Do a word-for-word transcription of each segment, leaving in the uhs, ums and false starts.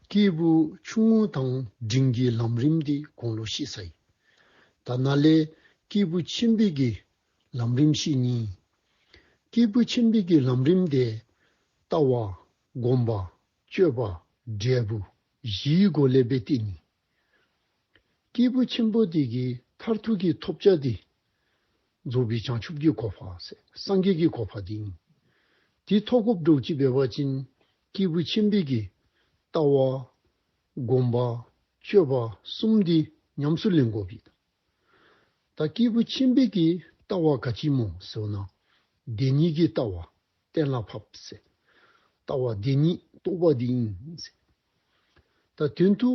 སྐྱེས་བུ་ཆུང་ངུ་དང་འབྲིང་གི་ལམ་རིམ་འདི་གོང་ལུ་བཤད་ཚར་ཡི། ད་ནཱ་ལས་སྐྱེས་བུ་ཆེན་པོའི་གི་ལམ་རིམ་བཤད་ནི། སྐྱེས་བུ་ཆེན་པོའི་གི་ལམ་རིམ་དེ་ལྟ་བ་སྒོམ་པ་སྤྱོད་པ་འབྲས་བུ་བཞིའི་སྒོ་ལས་འབད་དེ་ནི། སྐྱེས་བུ་ཆེན་པོ་དེ་གི་མཐར་ཐུག་གི་ཐོབ་བྱ་དེ་རྫོགས་པའི་བྱང་ཆུབ་ཀྱི་གོ་འཕང་ཟེར་སངས་རྒྱས་ཀྱི་གོ་འཕང་དེ་ཨིན། དེ་ཐོབ་དགོཔ་འདྲཝ་ཅིག་འབད་བ་ཅིན་སྐྱེས་བུ་ཆེན་པོའི་གི་ལྟ་བ་སྒོམ་པ་སྤྱོད་པ་གསུམ་དེ་ཉམས་སུ་ལེན་དགོ་པས། ད་སྐྱེས་བུ་ཆེན་པོའི་གི་ལྟ་བ་ག་ཅི་སྨོ་ཟེར་ན། བདེན་གཉིས་ཀྱི་ལྟ་བ་གཏན་ལ་ཕབ་ཟེར། ལྟ་བ་བདེན་གཉིས་རྟོགས་པ་དེ་ཨིན་ཟེར། ད་དོན་དུ་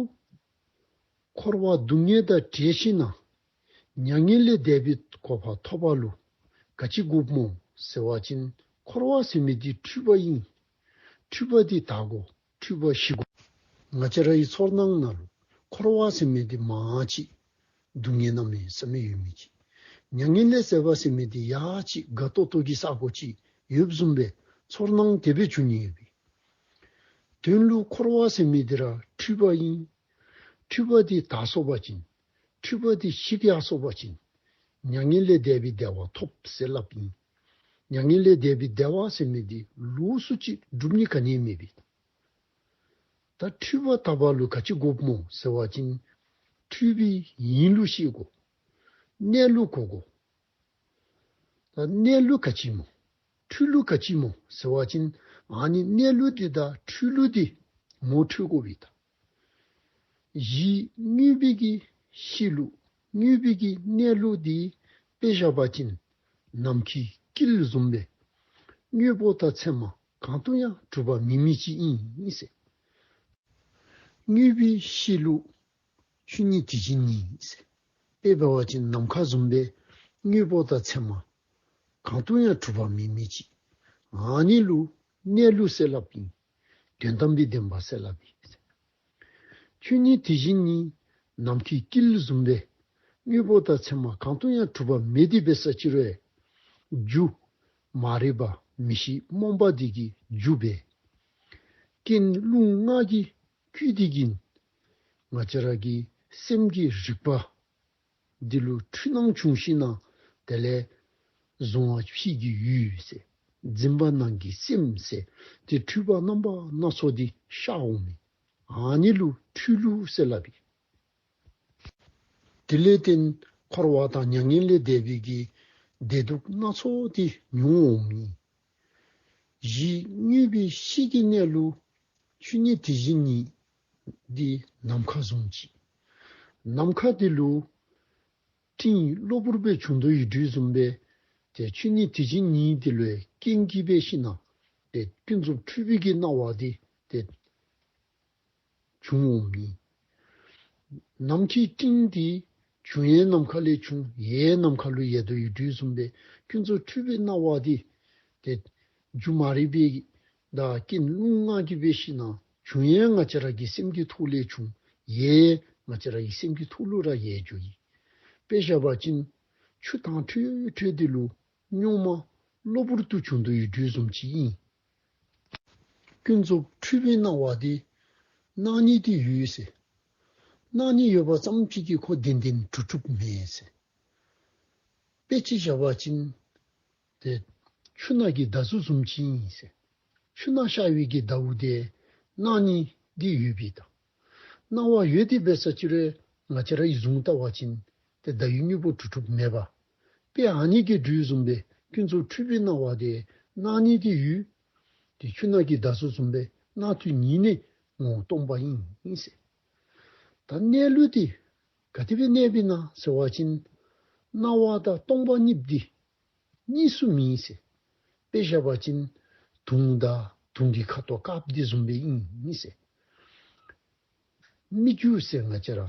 འཁོར་བ་སྡུག་བསྔལ་དང་བྲལ་ཞིནམ་ན་མྱ་ངན་ལས་འདས་པའི་གོ་འཕང་ཐོབ་པ་ལུ་ག་ཅི་དགོཔ་སྨོ་ཟེར་བ་ཅིན་འཁོར་བ་ཟེར་མི་དེ་འཁྲུལ་པ་ཨིན། འཁྲུལ་པ་དེ་དག་དགོ། འཁྲུལ་པ་ཞི་དགོ། ང་བཅས་རའི་ཚོར་སྣང་ནང་ལུ་འཁོར་བ་ཟེར་མི་དེ་མང་ཅིག་སྡུག་བསྔལ་གནམ་མེད་ས་མེད་ཡོད་མི་ཅིག། མྱ་ངན་ལས་འདས་པ་ཟེར་མི་དེ་ཡང་ཅིག་དགའ་ཏོག་ཏོ་གི་ས་གོ་ཅིག་ཡོདཔ་བཟུམ་སྦེ་ཚོར་སྣང་དེ་སྦེ་བྱུང་ནི་ཡོད་པས། དོན་ལུ་འཁོར་བ་ཟེར་མི་དེ་ར་འཁྲུལ་པ་ཨིན། འཁྲུལ་པ་དེ་དག་སོང་པ་ཅིན་འཁྲུལ་པ་དེ་ཞིག་ཡར་སོང་པ་ཅིན་མྱ་ངན་ལས་འདས་པའི་བདེ་བ་ཐོབ་ཟེར་སླབ་ཨིན། མྱ་ངན་ལས་འདས་པའི་བདེ་བ་ཟེར་མི་དེ་ལོགས་སུ་ཅིག་སྒྲུབ་ནི་ག་ནི་མེད་པས། ད་འཁྲུལ་པ་དག་པ་ལུ་ག་ཅི་དགོཔ་སྨོ་ཟེར་བ་ཅིན་འཁྲུལ་པའི་ཡིན་ལུགས་ཤེས་དགོ། གནས་ལུགས་གོ་དགོ། ད་གནས་ལུགས་ག་ཅི་སྨོ། འཁྲུལ་ལུགས་ག་ཅི་སྨོ་ཟེར་བ་ཅིན་ཨ་ནི་གནས་ལུགས་དེ་དང་འཁྲུལ་ལུགས་དེ་ངོ་འཕྲོད་དགོ་པས་ད། གཞི་དངོས་པོའི་གི་གཤིས་ལུགས་དངོས་པོའི་གི་གནས་ལུགས་དེ་དཔེ་བཞག་པ་ཅིན་ནམ་མཁའི་དཀྱིལ་བཟུམ་སྦེ་དངོས་པོ་དང་མཚན་མ་གང་དུ་ཡང་གྲུབ་པ་མེད་མི་ཅིག་ཨིན་ཟེར། དངོས་པོའི་གཤིས་ལུགས་ཆོས་ཉིད་དེ་བཞིན་ཉིད་ཟེར། དཔེ་འབད་བ་ཅིན་ནམ་མཁའ་བཟུམ་སྦེ་དངོས་པོ་དང་མཚན་མ་གང་དུ་ཡང་གྲུབ་པ་མེད་མི་ཅིག། ཨ་ནི་ལུ་གནས་ལུགས་ཟེར་སླབ་ཨིན། དོན་དམ་པའི་བདེན་པ་ཟེར་སླབ་ཨིན། ཆོས་ཉིད་དེ་བཞིན་ཉིད་ནམ་མཁའི་དཀྱིལ་བཟུམ་སྦེ་དངོས་པོ་དང་མཚན་མ་གང་དུ་ཡང་གྲུབ་པ་མེད་དེ་འབད་ས་ཅིག་རུང་རྒྱུ་མ་རིག་པ་མི་ཤེས་རྨོངས་པ་དེ་གི་རྒྱུ་སྦེ་ཀུན་རླུང་ལྔ་གི་བཅུད་དེ་གིས་ང་བཅས་ར་གི་སེམས་ཀྱི་རིག་པ་འདི་ལུ་འཁྲུལ་སྣང་བྱུང་ཞིནམ་ན་དེ་ལས་གཟུང་བ་ཕྱིས་ཀྱི་ཡུལ་ཟེར་འཛིན་པ་ནང་གི་སེམས་ཟེར་དེ་འཁྲུལ་པ་རྣམ་པ་སྣ་ཚོགས་དེ་ཤར་འོང་མི་ཨ་ནི་ལུ་འཁྲུལ་ལུགས་ཟེར་སླབ་ཨིན། དེ་ལས་བརྟེན་འཁོར་བ་དང་མྱ་ངན་ལས་འདས་པའི་གི་བདེ་སྡུག་སྣ་ཚོགས་དེ་མྱོང་འོང་མི། གཞི་དངོས་པོའི་གཤིས་ཀྱི་གནས་ལུགས་ཆོས་ཉིད་དེ་བཞིན་ཉིད་འདི་ནམ་མཁའ་བཟུམ་ཅིག། ནམ་མཁའ་དེ་ལུ་སྤྲིན་གློ་བུར་སྦེ་བྱུང་དོ་ཡོད་དོ་བཟུམ་སྦེ་ཏེ་ཆོས་ཉིད་དེ་བཞིན་ཉིད་དེ་ལུ་རྐྱེན་གྱིས་འབད་ཞིནམ་ན་ཏེ་ཀུན་རྫོབ་འཁྲུལ་པའི་གི་སྣང་བ་དེ་ཏེ་བྱུང་འོང་མི། ནམ་མཁའི་སྤྲིན་དེ་བྱུང་ཡང་ནམ་མཁའ་ལས་བྱུང་ཡང་ནམ་མཁའ་ལུ་ཡལ་དོ་ཡོད་དོ་བཟུམ་སྦེ་ཀུན་རྫོབ་འཁྲུལ་པའི་སྣང་བ་དེ་ཏེ་རྒྱུ་མ་རིག་པའི་དང་ཀུན་རླུང་ལྔ་གིས་འབད་ཞིནམ་ན་བྱུང་ཡང་ང་བཅས་ར་གི་སེམས་ཀྱི་ཐོག་ལས་བྱུང་ཡང་ང་བཅས་ར་གི་སེམས་ཀྱི་ཐོག་ལུ་ར་ཡལ་འགྱོཝ་ཨིན། དཔེ་བཞག་པ་ཅིན་ཆུ་དྭངས་འཕྲོས་འཕྲོས་དེ་ལུ་རྙོག་མ་གློ་བུར་དུ་བྱུང་དོ་ཡོད་དོ་བཟུམ་ཅིག་ཨིན། ཀུན་རྫོབ་འཁྲུལ་པའི་སྣང་བ་དེ་སྣང་ནི་དེ་ཡོད་ཟེར། སྣང་ནི་ཡོད་པ་ཙམ་ཅིག་གིས་ཁོ་བདེན་བདེན་གྲུབ་གྲུབ་མེད་ཟེར། དཔེ་ཅིག་བཞག་པ་ཅིན་ཏེ་ཆུ་ནང་གི་ཟླ་གཟུགས་བཟུམ་ཅིག་ཨིན་ཟེར། ཆུ་ནང་ཤར་བའི་གི་ཟླཝ་དེ་སྣང་ནི་དེ་ཡོད་པའི་དང་སྣང་བ་ཡོད་དེ་འབད་ས་ཅིག་རུང་ང་བཅས་ར་གིས་བཟུང་བལྟ་བ་ཅིན་ཏེ་ཟླ་བའི་དངོས་པོ་གྲུབ་གྲུབ་མེད་པ། དཔེ་ཨ་ནི་གི་འགྲོས་བཟུམ་སྦེ་ཀུན་རྫོབ་འཁྲུལ་པའི་སྣང་བ་དེ་སྣང་ནི་དེ་ཡོད། ཏེ་ཆུ་ནང་གི་ཟླ་གཟུགས་བཟུམ་སྦེ་སྣང་དུས་ཉིད་ནས་ངོ་བོ་སྟོང་པ་ཨིན་ཟེར། ད་གནས་ལུགས་དེ་ག་དེ་སྦེ་གནསཔ་ཨིན་ན་ཟེར་བ་ཅིན་སྣང་བ་དང་སྟོང་པ་གཉིས་འདི་གཉིས་སུ་མེད་ཟེར། དཔེ་བཞག་པ་ཅིན་དུང་དང་དུང་གི་ཁ་དོག་དཀརཔོ་དེ་བཟུམ་སྦེ་ཨིན་ཟེར། སྨིག་རྒྱུ་ཟེར་ང་བཅས་ར་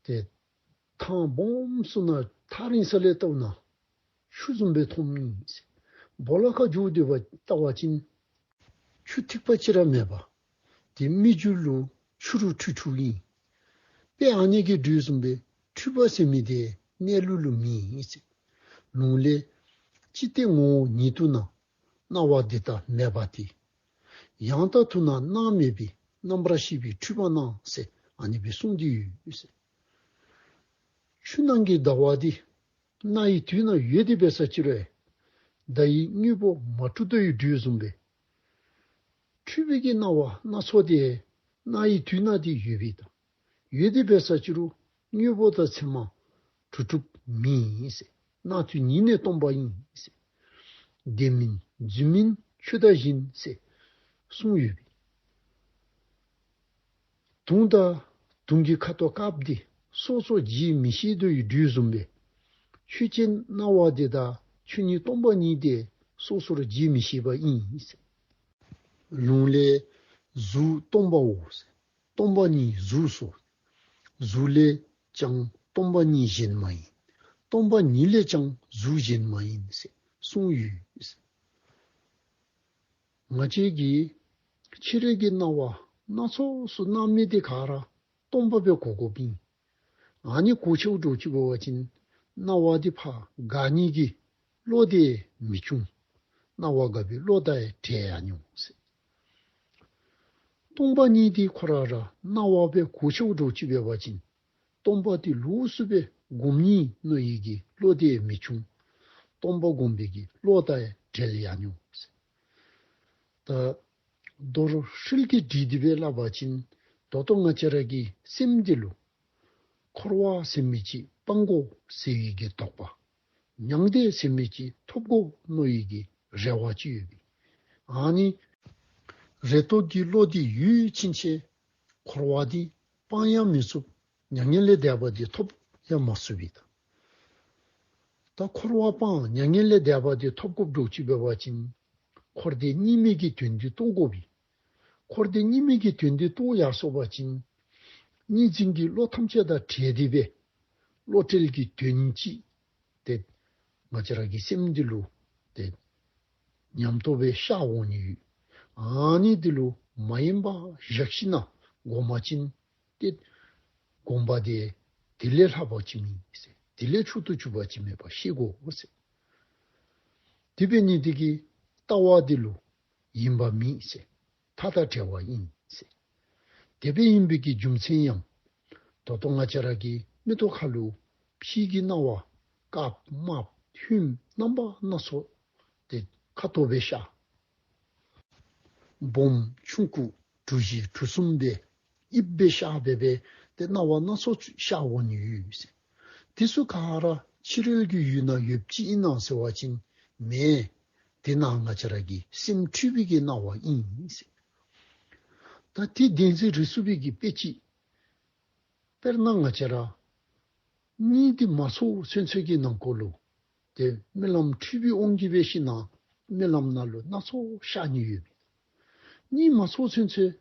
ཏེ་ཐང་སྦོམ་ཚུ་ནང་ཐག་རིང་ས་ལས་བལྟཝ་ན་ཆུ་བཟུམ་སྦེ་མཐོངམ་ཨིན་ཟེར། སྦོ་ལོགས་ཁར་འགྱོ་སྟེ་བལྟ་བ་ཅིན་ཆུ་ཐིགས་པ་ཅིག་ར་མེད་པ། ཏེ་སྨིག་རྒྱུ་ལུ་ཆུ་རུ་འཁྲུལ་འཁྲུལཝ་ཨིན། དཔེ་ཨ་ནི་གི་འགྲོས་བཟུམ་སྦེ་འཁྲུལ་པ་ཟེར་མི་དེ་གནས་ལུགས་ལུ་མེད་ཟེར། ལུང་ལས་ཅི་སྟེ་ངོ་བོ་ཉིད་དུ་ན་སྣང་བ་འདི་ལྟར་མེད་པ་དེ། ཡང་དག་ཏུ་ན་སྣང་མེད་པའི་ རྣམ་པར་ཤེས་པའི་འཁྲུལ་པ་ན་ཟེར་ཨ་ནི་སྦེ་གསུངས་ཏེ་ཡོད་ཟེར། ཆུ་ནང་གི་ཟླ་བ་འདི་གནའ་བོའི་དུས་ན་ཡོད་དེ་འབད་ས་ཅིག་རུང་ཟླ་བའི་དངོས་པོ་མ་གྲུབ་ཏུ་ཡོད་དོ་བཟུམ་སྦེ་འཁྲུལ་པའི་གི་སྣང་བ་སྣ་ཚོགས་དེ་གནའ་བོའི་དུས་ན་དེ་ཡོད་པའི་དང་ཡོད་དེ་འབད་ས་ཅིག་རུང་དངོས་པོ་དང་མཚན་མ་གྲུབ་གྲུབ་མེད་ཟེར། གནའ་དུས་ཉིད་ནས་སྟོང་པ་ཡིན་ཟེར། བདེན་མིན་རྫུན་མིན་ཆོས་བདག་བཞིན་ཟེར་གསུངས་ཡོད་པས། དུང་དང་དུང་གི་ཁ་དོག་དཀརཔོ་དེ་སོ་སོར་འབྱེད་མི་ཤེས་དོ་ཡོད་དོ་བཟུམ་སྦེ་ཆོས་ཅན་སྣང་བ་དེ་དང་ཆོས་ཉིད་སྟོང་པ་ཉིད་དེ་སོ་སོར་འབྱེད་མི་ཤེས་པ་ཨིན་ཟེར། ལུང་ལས་གཟུགས་སྟོང་པའོ་ཟེར། སྟོང་པ་ཉིད་གཟུགས་སོ། གཟུགས་ལས་ཀྱང་སྟོང་པ་ཉིད་གཞན་མ་ཡིན། སྟོང་པ་ཉིད་ལས་ཀྱང་གཟུགས་གཞན་མ་ཡིན་ཟེར་གསུངས་ཡོད་ཟེར། ང་བཅས་ཀྱི་ཕྱི་རོལ་གྱི་སྣང་བ་སྣ་ཚོགས་སུ་སྣང་མི་དེ་ག་ར་སྟོང་པ་སྦེ་གོ་དགོཔ་ཨིན། ཨ་ནི་གོ་ཆོག་འགྱོ་ཅི་འབད་བ་ཅིན་སྣང་བ་དེ་ཕར་འགག་ནི་གི་བློ་དེ་མི་འབྱུང་། སྣང་བ་འགག་པའི་བློ་དང་ཡང་བྲལ་ཡར་འོང་ཟེར། སྟོང་པ་ཉིད་དེ་ཁོ་ར་ར་སྣང་བ་སྦེ་གོ་ཆོག་འགྱོ་ཅི་འབད་བ་ཅིན་སྟོང་པ་དེ་ལོགས་སུ་སྦེ་སྒོམ་ནི་མནོ་བའི་གི་བློ་དེ་མི་འབྱུང་། སྟོང་པ་སྒོམ་པའི་གི་བློ་དང་ཡང་བྲལ་ཡར་འོང་ཟེར། ད་མདོར་ཧྲིལ་གྱིས་དྲིལ་ཏེ་སྦེ་སླབ་པ་ཅིན་ད་ལྟོ་ང་བཅས་ར་གི་སེམས་འདི་ལུ་འཁོར་བ་ཟེར་མི་ཅིག་སྤང་དགོ་ཟེར་བའི་གི་དོགས་པ། མྱང་འདས་ཟེར་མི་ཅིག་ཐོབ་དགོ་མནོ་བའི་གི་རེ་བ་ཅིག་ཡོད་པས། ཨ་ནི་རེ་དོགས་ཀྱི་བློ་འདི་ཡོད་ཕྱིན་ཆད་འཁོར་བ་འདི་སྤང་ཡང་མི་ཚུགས། མྱ་ངན་ལས་འདས་པ་འདི་ཐོབ་ཡང་མ་ཚུགས་པས། ད་འཁོར་བ་སྤང་མྱ་ངན་ལས་འདས་པ་འདི་ཐོབ་དགོཔ་འགྱོ་ཅི་འབད་བ་ཅིན་འཁོར་འདས་གཉིས་མེད་ཀྱི་དོན་འདི་རྟོགས་དགོ་པས། འཁོར་འདས་གཉིས་མེད་ཀྱི་དོན་འདི་རྟོགས་ཡར་སོང་པ་ཅིན་གཉིས་འཛིན་གྱི་བློ་ཐམས་ཅད་དང་བྲལ་ཏེ་སྦེ་བློ་བྲལ་གྱི་དོན་ཅིག་ཏེ་ང་བཅས་ར་གི་སེམས་འདི་ལུ་ཏེ་ཉམས་རྟོགས་སྦེ་ཤར་འོང་ནི་ཡོད། ཨ་ནི་འདི་ལུ་མ་ཡེངས་པར་བཞག་ཞིནམ་ལས་སྒོམ་པ་ཅིན་ཏེ་སྒོམ་པ་དེ་དེ་ལས་ལྷག་པ་ཅིག་མེད་ཟེར། དེ་ལས་མཆོག་ཏུ་གྱུར་པ་ཅིག་མེད་པ་ཤེས་དགོ་ཟེར། དེ་འབད་ནི་དེ་གིས་ལྟ་བ་འདི་ལུ་ཡེངས་པ་མེད་ཟེར། མཐའ་དང་བྲལ་བ་ཨིན་ཟེར། དེ་སྦེ་ཨིན་པའི་གི་རྒྱུ་མཚན་ཡང་ད་ལྟོ་ང་བཅས་ར་གི་མིག་ཏོ་ཁ་ལུ་ཕྱིའི་གི་སྣང་བ་དཀརཔོ་དམརཔོ་ཧོནམོ་རྣམ་པ་སྣ་ཚོགས་དེ་ཁ་དོག་སྦེ་ཤར། སྦོམ་ཆུང་ཀུ་གྲུ་བཞི་གྲུ་གསུམ་སྦེ་དབྱིབས་སྦེ་ཤར་སྦེ་སྦེ་ཏེ་སྣང་བ་སྣ་ཚོགས་ཤར་འོང་ནི་ཡོད་ཟེར། དེ་ཚུ་ག་ར་ཕྱི་རོལ་གྱི་ཡུལ་ན་ཡོདཔ་ཅིག་ཨིན་ན་ཟེར་བ་ཅིན་མེན། དེ་ནང་ང་བཅས་ར་གི་སེམས་འཁྲུལ་པའི་གི་སྣང་བ་ཨིན་ཟེར། ད་དེ་བདེན་འཛིན་རིགས་སུ་བའི་གི་དཔེ་ཅིག། དཔེར་ན་ང་བཅས་ར་གཉིད་འདི་མ་ཚོར་ཚུན་ཚོད་ཀྱི་ནང་འཁོད་ལུ་ཏེ་རྨི་ལམ་འཁྲུལ་པའི་དབང་གིས་འབད་ཞིནམ་ལས་རྨི་ལམ་ནང་ལུ་སྣ་ཚོགས་ཤར་ནི་ཡོད་པས། གཉིད་མ་ཚོར་ཚུན་ཚོད་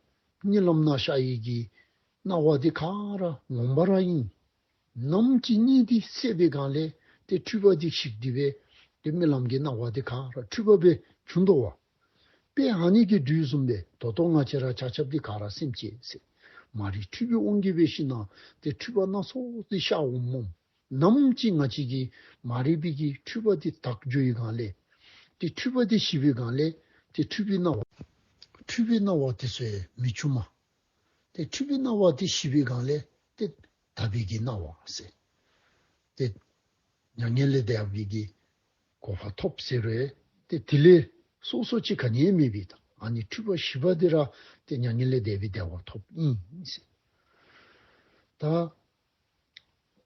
རྨི་ལམ་ནང་ཤར་བའི་གི་སྣང་བ་འདི་ག་ར་ངོ་མ་ར་ཨིན། ནམ་ཅིག་གཉིད་འདི་སད་པའི་སྒང་ལས་ཏེ་འཁྲུལ་པ་འདི་ཞིག་སྟེ་སྦེ་ཏེ་རྨི་ལམ་གྱི་སྣང་བ་འདི་ག་ར་འཁྲུལ་པ་སྦེ་འབྱུང་དོ་བ། དཔེ་ཨ་ནི་གི་འགྲོས་བཟུམ་སྦེ་ད་ལྟོ་ང་བཅས་ར་ཆ་ཁྱབ་འདི་ག་ར་སེམས་ཅན་ཟེར། མ་རིག་འཁྲུལ་པའི་དབང་གིས་འབད་ཞིནམ་ལས་ཏེ་འཁྲུལ་པ་སྣ་ཚོགས་འདི་ཤར་འོངམ་མས། ནམ་ཅིག་ང་བཅས་ཀྱི་མ་རིག་པའི་གི་འཁྲུལ་པ་འདི་དག་འགྱོ་བའི་སྒང་ལས་ཏེ་འཁྲུལ་པ་འདི་ཞི་བའི་སྒང་ལས་ཏེ་འཁྲུལ་པའི་སྣང་བ་འཁྲུལ་པའི་སྣང་བ་དེ་ཚུ་མི་འབྱུངམ་མས། ཏེ་འཁྲུལ་པའི་སྣང་བ་དེ་ཞི་བའི་སྒང་ལས་ཏེ་དག་པའི་གི་སྣང་བ་ཟེར། ཏེ་མྱ་ངན་ལས་འདས་པའི་གི་གོ་འཕང་ཐོབ་ཟེར་རུང་ཏེ་དེ་ལས་སོ་སོ་ཅིག་ག་ནི་ཡང་མེད་པའི་དང་ཨ་ནི་འཁྲུལ་པ་ཞི་བ་འདི་ར་ཏེ་མྱ་ངན་ལས་འདས་པའི་བདེ་བ་ཐོབ་ཨིན་ཟེར། ད་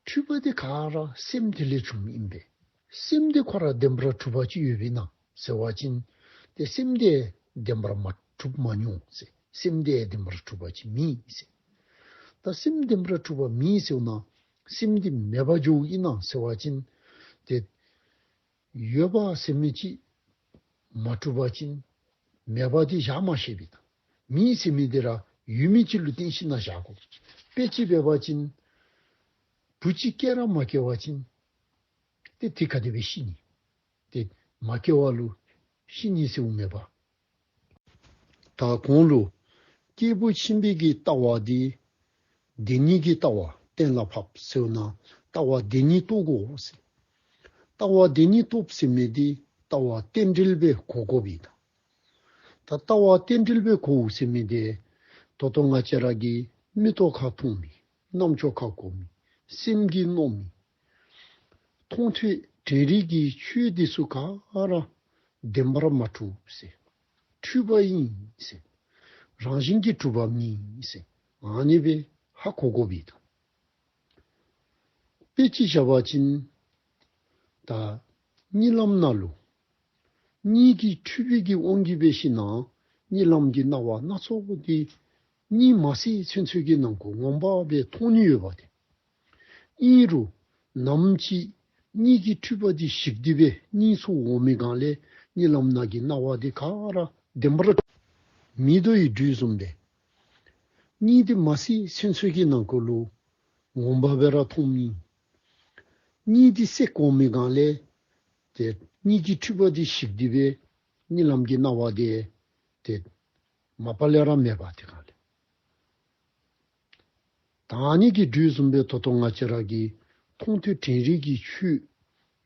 འཁྲུལ་པ་འདི་ག་ར་སེམས་འདི་ལས་བྱུངམ་ཨིན་པས། སེམས་འདི་ཁོ་ར་བདེན་པར་གྲུབ་པ་ཅིག་ཡོད་པས་ན་ཟེར་བ་ཅིན་ཏེ་སེམས་འདི་བདེན་པར་མ་གྲུབ་མ་མྱོང་ཟེར། སེམས་འདི་བདེན་པར་གྲུབ་པ་ཅིག་མེད་ཟེར། ད་སེམས་བདེན་པར་གྲུབ་པ་མེད་ཟེར་ན་སེམས་འདི་མེདཔ་འགྱོཝ་ཨིན་ན་ཟེར་བ་ཅིན་ཏེ་ཡོདཔ་ཟེར་མི་ཅིག་མ་གྲུབ་པ་ཅིན་མེདཔ་འདི་བཞག་མ་ཤེས་པའི་དང་མེད་ཟེར་མི་འདི་ར་ཡོད་མི་ཅིག་ལུ་བརྟེན་ཞིནམ་ལས་བཞག་དགོ། དཔེ་ཅིག་འབད་བ་ཅིན་བུ་ཅིག་སྐྱེ་ར་མ་སྐྱེ་བ་ཅིན་ཏེ་དེ་ག་དེ་སྦེ་ཤི་ནི། ཏེ་མ་སྐྱེ་བ་ལུ་ཤི་ནི་ཟེརཝ་མེད་པ། ད་གོང་ལུ་སྐྱེས་བུ་ཆེན་པོའི་གི་ལྟ་བ་འདི་བདེན་གཉིས་ཀྱི་ལྟ་བ་གཏན་ལ་ཕབ་ཟེརཝ་ན་ལྟ་བ་བདེན་གཉིས་རྟོགས་དགོ་ཟེར། ལྟ་བ་བདེན་གཉིས་རྟོགས་ཟེར་མི་འདི་ལྟ་བ་རྟེན་འབྲེལ་སྦེ་གོ་དགོ་པའི་དང་། ད་ལྟ་བ་རྟེན་འབྲེལ་སྦེ་གོ་ཟེར་མི་འདི་ ད་ལྟོ་ང་བཅས་ར་གི་མིག་ཏོ་ཁར་མཐོང་མི། རྣམ་ཅོ་ཁར་གོ་མི། སེམས་ཀྱིས་མནོ་མི། མཐོང་ཐོས་དྲན་རིག་གི་ཆོས་འདི་ཚུ་ག་ར་བདེན་པར་མ་གྲུབ་ཟེར། འཁྲུལ་པ་ཨིན་ཟེར། རང་བཞིན་གྱིས་གྲུབ་པ་མེན་ཟེར། ཨ་ནི་སྦེ་ཧ་གོ་དགོ་པས་ད། དཔེ་ཅིག་བཞག་པ་ཅིན་ད་གཉིད་ལམ་ནང་ལུ་གཉིད་ཀྱི་འཁྲུལ་པའི་གི་དབང་གིས་འབད་ཞིན་ན་གཉིད་ལམ་གྱི་སྣང་བ་སྣ་ཚོགས་འདི་གཉིད་མ་སད་ཚུན་ཚོད་ཀྱི་ནང་འཁོད་ངོ་མ་སྦེ་མཐོང་ནི་ཡོདཔ་འདི། ཨིན་རུང་ནམ་ཅིག་གཉིད་ཀྱི་འཁྲུལ་པ་འདི་ཞིག་སྟེ་སྦེ་གཉིད་ཚུ་འོང་མི་སྒང་ལས་གཉིད་ལམ་ནང་གི་སྣང་བ་འདི་ག་ར་བདེན་པར་མེད་དོ་ཡོད་དོ་བཟུམ་སྦེ་གཉིད་འདི་མ་སད་ཚུན་ཚོད་ཀྱི་ནང་འཁོད་ལུ་ངོ་མ་སྦེ་ར་མཐོང་མི། གཉིད་འདི་སད་འོང་མི་སྒང་ལས་ཏེ་གཉིད་ཀྱི་འཁྲུལ་པ་འདི་ཞིག་སྟེ་སྦེ་གཉིད་ལམ་གྱི་སྣང་བ་འདི་ཏེ་མ་པ་ལས་ར་མེདཔ་འདི་སྒང་ལས། ད་ཨ་ནི་གི་དོ་བཟུམ་སྦེ་ད་ལྟོ་ང་བཅས་ར་གི་མཐོང་ཐོས་དྲན་རིག་གི་ཆོས་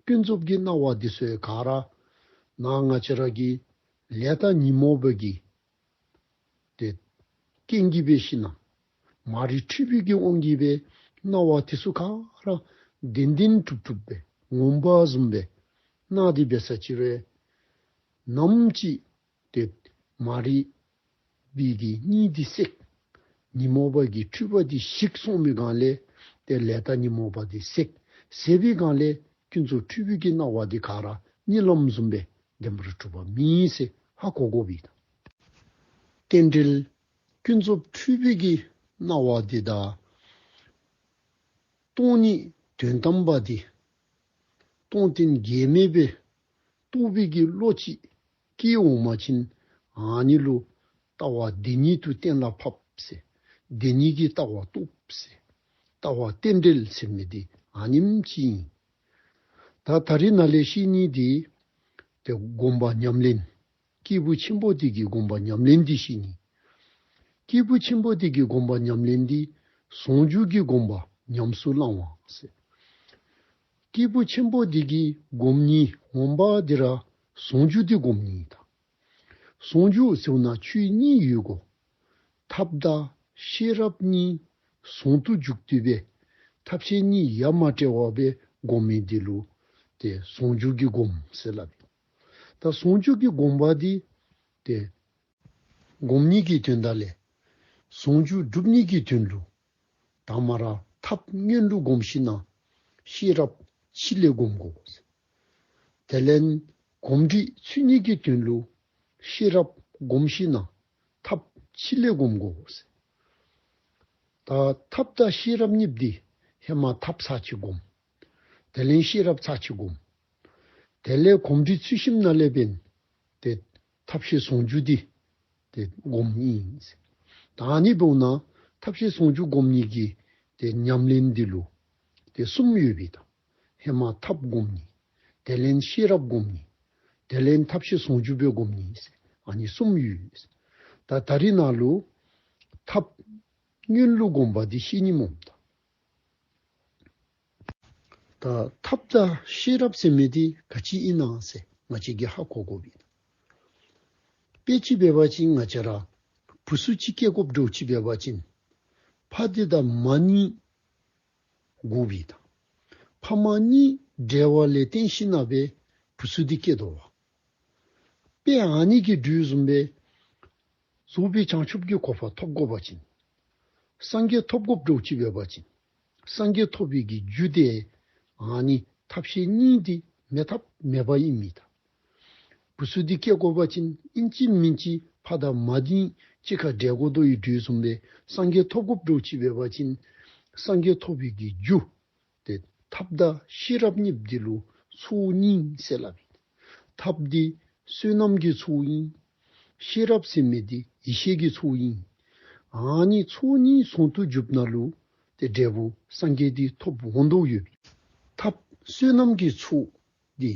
ཀུན་རྫོབ་ཀྱི་སྣང་བ་འདི་ཚུ་ག་ར་ནང་ང་བཅས་ར་གི་ལས་དང་ཉོན་མོངས་པ་གི་ཏེ་རྐྱེན་གྱིས་འབད་ཞིན་ན་མ་རིག་འཁྲུལ་པའི་གི་དབང་གིས་སྦེ་སྣང་བ་འདི་ཚུ་ག་ར་བདེན་བདེན་གྲུབ་གྲུབ་སྦེ་ངོ་མ་བཟུམ་སྦེ་སྣང་སྟེ་འབད་ས་ཅིག་རུང་ནམ་ཅིག་ཏེ་མ་རིག་པའི་གི་གཉིད་འདི་སད། ཉོན་མོངས་པ་གི་འཁྲུལ་པ་འདི་ཞིག་སོང་མི་སྒང་ལས་ཏེ་ལས་དང་ཉོན་མོངས་པ་འདི་སད། སད་པའི་སྒང་ལས་ཀུན་རྫོབ་འཁྲུལ་པའི་གི་སྣང་བ་འདི་ག་ར་གཉིད་ལམ་བཟུམ་སྦེ་བདེན་པར་གྲུབ་པ་མེན་ཟེར་ཧ་གོ་དགོ་པས་ད། རྟེན་འབྲེལ་ཀུན་རྫོབ་འཁྲུལ་པའི་གི་སྣང་བ་འདི་དང་སྟོང་ཉིད་དོན་དམ་པ་འདི་སྟོང་རྟེན་འགལ་མེད་སྦེ་རྟོགས་པའི་གི་བློ་ཅིག་སྐྱེ་འོང་པ་ཅིན་ཨ་ནི་ལུ་ལྟ་བ་བདེན་གཉིས་དུ་གཏན་ལ་ཕབ་ཟེར། བདེན་གཉིས་ཀྱི་ལྟ་བ་རྟོགས་ཟེར། ལྟ་བ་རྟེན་འབྲེལ་ཟེར་མི་འདི་ཨ་ནེམ་ཅིག་ཨིན། ད་ད་རིས་ནཱ་ལས་བཤད་ནི་འདི་ཏེ་སྒོམ་པ་ཉམས་ལེན། སྐྱེས་བུ་ཆེན་པོ་འདི་གི་སྒོམ་པ་ཉམས་ལེན་འདི་བཤད་ནི། སྐྱེས་བུ་ཆེན་པོ་འདི་གི་སྒོམ་པ་ཉམས་ལེན་འདི་ཟུང་འཇུག་གི་སྒོམ་པ་ཉམས་སུ་བླང་བ་ཟེར། སྐྱེས་བུ་ཆེན་པོ་འདི་གི་སྒོམ་ནི་ངོ་མ་འདི་ར་ཟུང་འཇུག་འདི་སྒོམ་ནི་ད། ཟུང་འཇུག་ཟེར་ན་ཆོས་གཉིས་ཡོད་གོ། ཐབས་དང་ཤེས་རབ་གཉིས་ཟུང་དུ་འཇུག་སྟེ་སྦེ་ཐབས་ཤེས་གཉིས་ཡ་མ་བྲལ་བ་སྦེ་སྒོམ་མི་འདི་ལུ་ཏེ་ཟུང་འཇུག་གི་སྒོམ་ཟེར་སླབ་ཨིན། ད་ཟུང་འཇུག་གི་སྒོམ་པ་འདི་ཏེ་སྒོམ་ནི་གི་དོན་དག་ལས་ཟུང་འཇུག་སྒྲུབ་ནི་གི་དོན་ལུ་དང་པ་ར་ཐབས་སྔོན་ལུ་སྒོམ་ཞིན་ན་ཤེས་རབ་ཕྱི་ལས་སྒོམ་དགོ། དེ་ལས་གོམས་འདྲིས་ཚུད་ནི་གི་དོན་ལུ་ཤེས་རབ་སྒོམ་ཞིན་ན་ཐབས་ཕྱི་ལས་སྒོམ་དགོ། ད་ཐབས་དང་ཤེས་རབ་གཉིས་འདི་ཧེ་མ་ཐབས་ཚར་གཅིག་སྒོམ། དེ་ལས་ཤེས་རབ་ཚར་གཅིག་སྒོམ། དེ་ལས་གོམས་འདྲིས་ཚུད་ཞིནམ་ན་ལས་འབདན་ཏེ་ཐབས་ཤེས་ཟུང་འཇུག་འདི་ཏེ་སྒོམ་ནི་ཨིན། ད་ཨ་ནི་འབདཝ་ད་ཐབས་ཤེས་ཟུང་འཇུག་སྒོམ་ནི་གི་ཏེ་ཉམས་ལེན་འདི་ལུ་ཏེ་གསུམ་ཡོད་པས་ད། ཧེ་མ་ཐབས་སྒོམ་ནི། དེ་ལས་ཤེས་རབ་སྒོམ་ནི། དེ་ལས་ཐབས་ཤེས་ཟུང་འཇུག་སྦེ་སྒོམ་ནི་ཟེར་ཨ་ནི་གསུམ་ཡོད། ད་ད་རིས་ནཱ་ལུ་ཐབས་སྔོན་ལུ་སྒོམ་པ་འདི་བཤད་ནི་སྨོ་ད། ད་ཐབས་དང་ཤེས་རབ་ཟེར་མི་འདི་ག་ཅི་ཨིན་ན་ཟེར་ང་བཅས་ཀྱིས་ཧ་གོ་དགོ་པས། དཔེ་ཅིག་འབད་བ་ཅིན་ང་བཅས་ར་བུ་ཚུ་ཅིག་སྐྱེ་དགོཔ་འདྲཝ་ཅིག་འབད་བ་ཅིན་ཕ་འདི་དང་མ་གཉིས་དགོ་པས་ད། ཕ་མ་གཉིས་འབྲེལ་བ་ལས་བརྟེན་ཞིན་ན་སྦེ་བུ་ཚུ་འདི་སྐྱེ་དོ་བ། དཔེ་ཨ་ནི་གི་དོ་བཟུམ་སྦེ་རྫོགས་པའི་བྱང་ཆུབ་ཀྱི་གོ་འཕང་ཐོབ་དགོ་པ་ཅིན་སངས་རྒྱས་ཐོབ་དགོཔ་འདྲཝ་ཅིག་འབད་བ་ཅིན་སངས་རྒྱས་ཐོབ་པའི་གི་རྒྱུ་དེ་ཨ་ནི་ཐབས་ཤེས་གཉིས་འདི་མེད་ཐབས་མེད་པ་ཨིན་མི་ད། བུ་ཚུ་འདི་སྐྱེ་དགོ་པ་ཅིན་ཨིན་ཅི་མིན་ཅི་ཕ་དང་མ་འདི་གཅིག་ཁར་འབྲེལ་དགོ་དོ་ཡོད་དོ་བཟུམ་སྦེ་སངས་རྒྱས་ཐོབ་དགོཔ་འདྲཝ་ཅིག་འབད་བ་ཅིན་སངས་རྒྱས་ཐོབ་པའི་གི་རྒྱུ་ཏེ་ཐབས་དང་ཤེས་རབ་གཉིས་འདི་ལུ་ཚོགས་གཉིས་ཟེར་སླབ་ཨིན། ཐབས་འདི་བསོད་ནམས་ཀྱི་ཚོགས་ཨིན། ཤེས་རབ་ཟེར་མི་འདི་ཡེ་ཤེས་ཀྱི་ཚོགས་ཨིན། ཨ་ནི་ཚོགས་གཉིས་ཟུང་དུ་འཇུགཔ་ད་ལུ་ཏེ་འབྲས་བུ་སངས་རྒྱས་འདི་ཐོབ་འོང་དོ་ཡོད། ཐབས་བསོད་ནམས་ཀྱི་ཚོགས་འདི་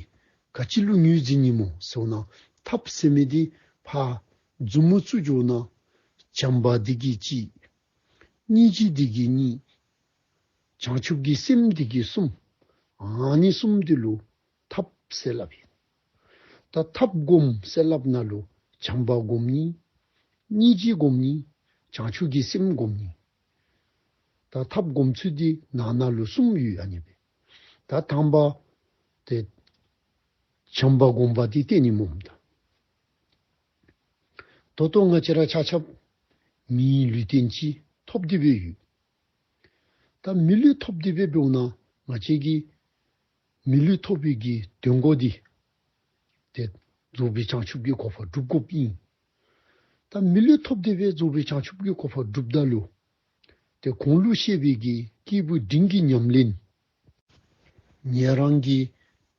ག་ཅི་ལུ་ངོས་འཛིན་ནི་སྨོ་ཟེར་བ་ཅིན་ཐབས་ཟེར་མི་འདི་ཕར་མཛུབ་མོ་བཙུགས་འགྱོ་ན་བྱམས་པ་འདི་གིས་གཅིག། སྙིང་རྗེ་འདི་གིས་གཉིས། བྱང་ཆུབ་ཀྱི་སེམས་འདི་གིས་གསུམ། ཨ་ནི་གསུམ་འདི་ལུ་ཐབས་ཟེར་སླབ་ཨིན། ད་ཐབས་སྒོམ་ཟེར་སླབ་ད་ལུ་བྱམས་པ་སྒོམ་ནི། སྙིང་རྗེ་སྒོམ་ནི། བྱང་ཆུབ་ཀྱི་སེམས་སྒོམ་ནི། ད་ཐབས་སྒོམ་ཚུལ་འདི་ནང་ན་ལུ་གསུམ་ཡོད། ཨ་ནི་སྦེ་ད་དང་པ་ཏེ་བྱམས་པ་སྒོམ་པ་འདི་བསྟེན་ནི་སྨོ་ད། ད་ལྟོ་ང་བཅས་ར་ཆ་ཁྱབ་མིའི་ལུས་རྟེན་ཅིག་ཐོབ་སྟེ་སྦེ་ཡོད། ད་མི་ལུས་ཐོབ་སྟེ་སྦེ་འབདཝ་ད་ང་བཅས་ཀྱིས་མི་ལུས་ཐོབ་པའི་གི་དོན་དགོ་འདི་ཏེ་རྫོགས་པའི་བྱང་ཆུབ་ཀྱི་གོ་འཕང་སྒྲུབ་དགོཔ་ཨིན། ད་མི་ལུས་ཐོབ་སྟེ་སྦེ་རྫོགས་པའི་བྱང་ཆུབ་ཀྱི་གོ་འཕང་སྒྲུབ་ད་ལུ་ཏེ་གོང་ལུ་བཤད་པའི་གི་སྐྱེས་བུ་འབྲིང་གི་ཉམས་ལེན་ཉན་རང་གི་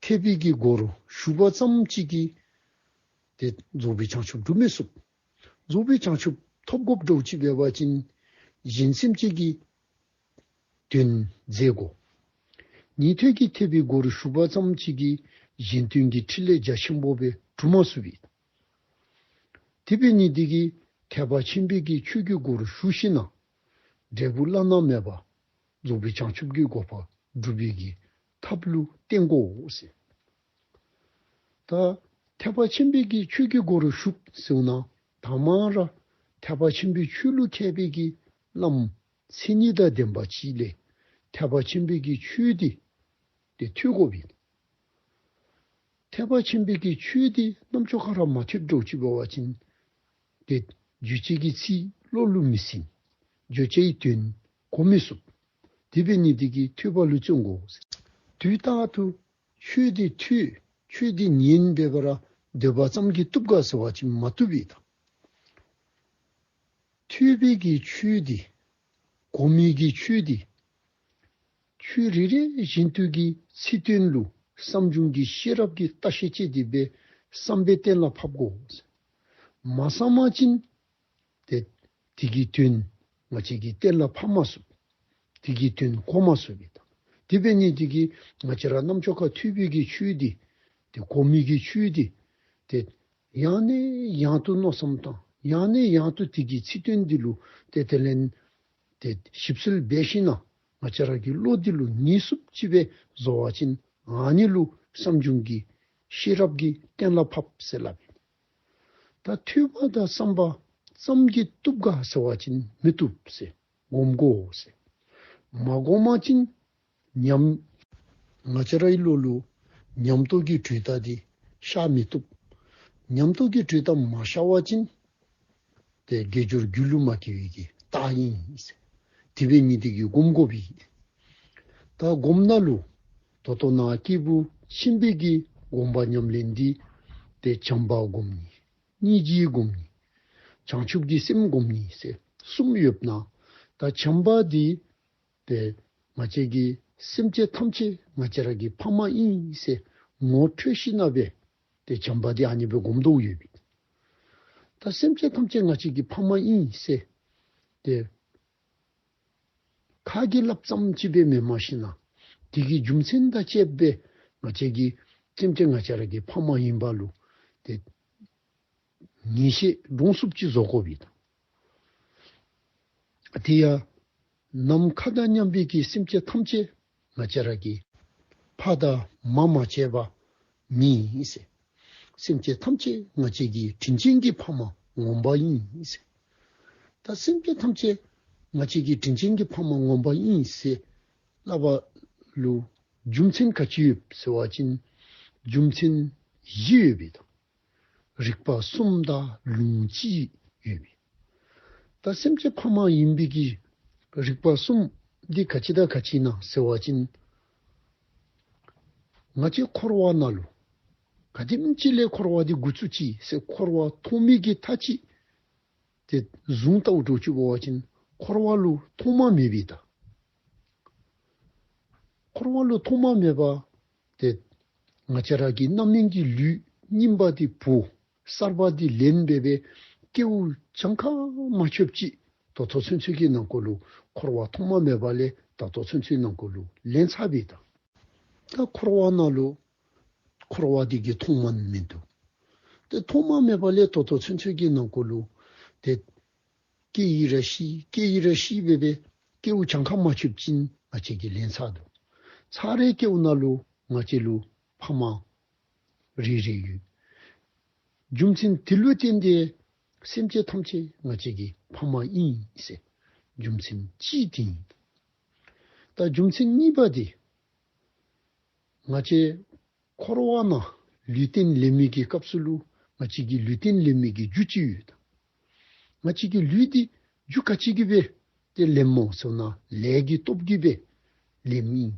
ཐེག་པའི་གི་སྒོ་རུ་ཞུགས་པ་ཙམ་ཅིག་གིས་ཏེ་རྫོགས་པའི་བྱང་ཆུབ་སྒྲུབ་མི་ཚུགས། རྫོགས་པའི་བྱང་ཆུབ་ཐོབ་དགོཔ་འདྲཝ་ཅིག་འབད་བ་ཅིན་གཞན་སེམས་ཅན་གྱི་དོན་མཛད་དགོ། ཉན་ཐོས་ཀྱི་ཐེག་པའི་སྒོ་རུ་ཞུགས་པ་ཙམ་ཅིག་གིས་གཞན་དོན་གྱི་ཕྲིན་ལས་རྒྱ་ཆེན་པོ་སྦེ་སྒྲུབ་མ་ཚུགས་པས། དེ་འབད་ནི་འདི་གིས་ཐེག་པ་ཆེན་པོའི་གི་ཆོས་ཀྱི་སྒོ་རུ་ཞུགས་ཞིནམ་ལས་འབྲས་བུ་བླ་ན་མེད་པ་རྫོགས་པའི་བྱང་ཆུབ་ཀྱི་གོ་འཕང་སྒྲུབ་པའི་གི་ཐབས་ལུ་བརྟེན་དགོ་ཟེར། ད་ཐེག་པ་ཆེན་པོའི་གི་ཆོས་ཀྱི་སྒོ་རུ་ཞུགས་ཟེརཝ་ད་དང་པ་ར་ཐེག་པ་ཆེན་པོའི་ཆོས་ལུ་མཁས་པའི་གི་བླམ་མཚན་ཉིད་དང་ལྡན་པ་ཅིག་ལས་ཐེག་པ་ཆེན་པོའི་གི་ཆོས་འདི་ཏེ་ཐོས་དགོ་པས། ཐེག་པ་ཆེན་པོའི་གི་ཆོས་འདི་རྣམ་ཅོ་ཁར་མ་ཐོས་འདྲཝ་ཅིག་འབད་བ་ཅིན་ཏེ་བརྗོད་བྱའི་གི་ཚིག་བློ་ལུ་མི་ཟིན། བརྗོད་བྱའི་དོན་གོ་མི་ཚུགས། དེ་འབད་ནི་འདི་གིས་ཐོས་པ་ལུ་བརྩོན་དགོ། དུས་རྟག་ཏུ་ཆོས་འདི་ཐོས་ཆོས་འདི་ཉན་འབད་བ་ར་སྡོད་པ་ཙམ་གྱིས་བཏུབ་ག་ཟེར་བ་ཅིན་མ་བཏུབ་པས་ད། ཐོས་པའི་གི་ཆོས་འདི་གོ་མི་གི་ཆོས་འདི་ཆོས་རེ་རེ་བཞིན་དུ་གི་ཚིག་དོན་ལུ་བསམ་བྱུང་གི་ཤེས་རབ་ཀྱིས་བརྟག་ཞིབ་དཔྱད་དེ་སྦེ་བསམ་པས་གཏན་ལ་ཕབ་དགོ། མ་བསམ་པ་ཅིན་ཏེ་དེ་གི་དོན་ང་བཅས་ཀྱིས་གཏན་ལ་ཕབ་མ་ཚུགས། དེ་གི་དོན་གོ་མ་ཚུགས་པས་ད། དེ་འབད་ནི་འདི་གིས་ང་བཅས་ར་རྣམ་ཅོ་ཁར་ཐོས་པའི་གི་ཆོས་འདི་ཏེ་གོ་མི་གི་ཆོས་འདི་ཏེ་ཡང་ནས་ཡང་དུ་མནོ་བསམ་བཏང་། ཡང་ནས་ཡང་དུ་དེ་གི་ཚིག་དོན་འདི་ལུ་ཏེ་དེ་ལས་ཏེ་ཞིབ་འཚོལ་འབད་ཞིནམ་ལས་ང་བཅས་ར་གི་བློ་འདི་ལུ་ངེས་སུ་ཅིག་སྦེ་བཟོ་བ་ཅིན་ཨ་ནི་ལུ་བསམ་བྱུང་གི་ཤེས་རབ་ཀྱིས་གཏན་ལ་ཕབ་ཟེར་སླབ་ཨིན། ད་ཐོས་པ་དང་བསམ་པ་ཙམ་གྱིས་བཏུབ་ག་ཟེར་བ་ཅིན་མི་བཏུབ་ཟེར། སྒོམ་དགོ་ཟེར། མ་སྒོམ་པ་ཅིན་ཉམས་ང་བཅས་རའི་བློ་ལུ་ཉམས་རྟོགས་ཀྱི་དྲོད་རྟགས་འདི་ཤར་མི་བཏུབ། ཉམས་རྟོགས་ཀྱི་དྲོད་རྟགས་མ་ཤར་བ་ཅིན་ཏེ་དགེ་སྦྱོར་རྒྱུད་ལུ་མ་སྐྱེ་བའི་གི་རྟགས་ཨིན་ཟེར། དེ་འབད་ནི་འདི་གིས་སྒོམ་དགོ་པས། ད་སྒོམ་ནང་ལུ་ད་ལྟོ་ནཱ་སྐྱེས་བུ་ཆེན་པོའི་གི་སྒོམ་པ་ཉམས་ལེན་འདི་ཏེ་བྱམས་པ་སྒོམ་ནི། སྙིང་རྗེ་སྒོམ་ནི། བྱང་ཆུབ་ཀྱི་སེམས་སྒོམ་ནི་ཟེར་གསུམ་ཡོདཔ་ནང་ད་བྱམས་པ་འདི་ཏེ་ང་བཅས་ཀྱི་སེམས་ཅན་ཐམས་ཅད་ང་བཅས་ར་གི་ཕ་མ་ཨིན་ཟེར་ངོ་འཕྲོད་ཞིནམ་ལས་ཏེ་བྱམས་པ་འདི་ཨ་ནི་སྦེ་སྒོམ་དོ་ཡོད་པས། ད་སེམས་ཅན་ཐམས་ཅད་ང་བཅས་ཀྱི་ཕ་མ་ཨིན་ཟེར་ཏེ་ཁ་གིས་སླབ་ཙམ་ཅིག་སྦེ་མེནམ་ཞིནམ་ལས་དེ་གི་རྒྱུ་མཚན་དང་བཅསཔ་སྦེ་ང་བཅས་ཀྱི་སེམས་ཅན་ང་བཅས་ར་གི་ཕ་མ་ཨིན་པ་ལུ་ཏེ་ངེས་ཤེས་འདྲོངས་ཚུགསཔ་ཅིག་བཟོ་དགོ་པས། དེ་ཡང་ནམ་མཁའ་དང་མཉམ་པའི་གི་སེམས་ཅན་ཐམས་ཅད་ང་བཅས་ར་གི་ཕ་དང་མ་མ་བྱས་པ་མེད་ཟེར། སེམས་ཅན་ཐམས་ཅད་ང་བཅས་ཀྱི་དྲིན་ཅན་གྱི་ཕ་མ་ངོ་མ་ཨིན་ཟེར། ད་སེམས་ཅན་ཐམས་ཅད་ང་བཅས་ཀྱི་དྲིན་ཅན་གྱི་ཕ་མ་ངོ་མ་ཨིན་ཟེར་སླབ་པ་ལུ་རྒྱུ་མཚན་ག་ཅི་ཡོད་ཟེར་བ་ཅིན་རྒྱུ་མཚན་བཞི་ཡོད་པས་ད། རིགས་པ་གསུམ་དང་ལུང་གཅིག་ཡོད་པས། ད་སེམས་ཅན་ཕ་མ་ཨིན་པའི་གི་རིགས་པ་གསུམ་འདི་ག་ཅི་དང་ག་ཅི་ཨིན་ན་ཟེར་བ་ཅིན་ང་བཅས་འཁོར་བ་ནང་ལུ་ག་དེམ་ཅིག་ལས་འཁོར་བ་འདི་འགོ་བཙུགས་ཅི་ཟེར་འཁོར་བ་ཐོག་མའི་གི་མཐའ་ཅིག་ཏེ་བཟུང་བལྟཝ་འདྲཝ་ཅིག་འབད་བ་ཅིན་འཁོར་བ་ལུ་ཐོག་མ་མེད་པས་ད། འཁོར་བ་ལུ་ཐོག་མ་མེད་པ་ཏེ་ང་བཅས་ར་གི་རྣམ་སྨིན་གྱི་ལུས་རྙིངམ་འདི་བུ་གསརཔ་འདི་ལེན་འབད་བའི་སྐྱེ་བ་གྱངས་ཁ་མ་ཆོདཔ་ཅིག་ད་ལྟོ་ཚུན་ཚོད་ཀྱི་ནང་འཁོད་ལུ་འཁོར་བ་ཐོག་མ་མེད་པ་ལས་ད་ལྟོ་ཚུན་ཚོད་ནང་འཁོད་ལུ་ལེན་ཚར་བས་ད། ད་འཁོར་བ་ནང་ལུ་འཁོར་བ་འདི་གི་ཐོག་མ་མིན་འདུག། ཏེ་ཐོག་མ་མེད་པ་ལས་ད་ལྟོ་ཚུན་ཚོད་ཀྱི་ནང་འཁོད་ལུ་ཏེ་སྐྱེ་ཡི་ར་ཤི་སྐྱེ་ཡི་ར་ཤི་འབད་བའི་སྐྱེ་བ་གྱངས་ཁ་མ་ཆོདཔ་ཅིག་ང་བཅས་ཀྱིས་ལེན་ཚར་འདུག། ཚར་རེ་སྐྱེ་བ་ནང་ལུ་ང་བཅས་ལུ་ཕ་མ་རེ་རེ་ཡོད། རྒྱུ་མཚན་དེ་ལུ་བརྟེན་ཏེ་ སེམས་ཅན་ཐམས་ཅད་ང་བཅས་ཀྱི་ཕ་མ་ཨིན་ཟེར་རྒྱུ་མཚན་གཅིག་འདི་ཨིན། ད་རྒྱུ་མཚན་གཉིས་པ་འདི་ང་བཅས་འཁོར་བ་ནང་ལུས་རྟེན་ལེན་མི་གི་སྐབས་སུ་ལུ་ང་བཅས་ཀྱི་ལུས་རྟེན་ལེན་མི་གི་རྒྱུ་ཅིག་ཡོད། ང་བཅས་ཀྱི་ལུས་འདི་རྒྱུ་ག་ཅི་གིས་སྦེ་ཏེ་ལེནམ་སྨོ་ཟེར་བ་ཅིན་ལས་ཀྱི་སྟོབས་ཀྱིས་སྦེ་ལེནམ་ཨིན།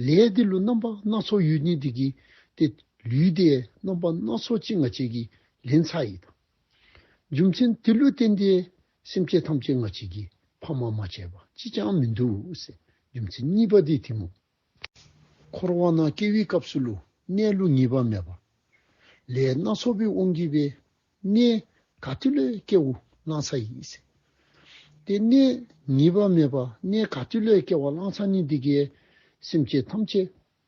ལས་འདི་ལུ་རྣམ་པ་སྣ་ཚོགས་ཡོད་ནི་འདི་གིས་ཏེ་ལུས་འདི་རྣམ་པ་སྣ་ཚོགས་ཅིག་ང་བཅས་ཀྱིས་ལེན་ཚར་ཡི། རྒྱུ་མཚན་འདི་ལུ་བརྟེན་ཏེ་སེམས་ཅན་ཐམས་ཅད་ང་བཅས་ཀྱིས་ཕ་མ་མ་བྱས་པ་གཅིག་ཀྱང་མིན་འདུག་ཟེར། རྒྱུ་མཚན་གཉིས་པ་འདི་འདི་སྨོ། འཁོར་བ་ནང་སྐྱེ་བའི་སྐབས་སུ་ལུ་གནས་ལུ་ངེས་པ་མེད་པ། ལས་སྣ་ཚོགས་པའི་དབང་གིས་སྦེ་གནས་ག་ཏེ་ལུ་སྐྱེ་བ་བླངས་ཚར་ཡི་ཟེར། ཏེ་གནས་ངེས་པ་མེད་པ་གནས་ག་ཏེ་ལུ་སྐྱེ་བ་བླངས་ཚར་ནི་འདི་གིས་སེམས་ཅན་ཐམས་ཅད་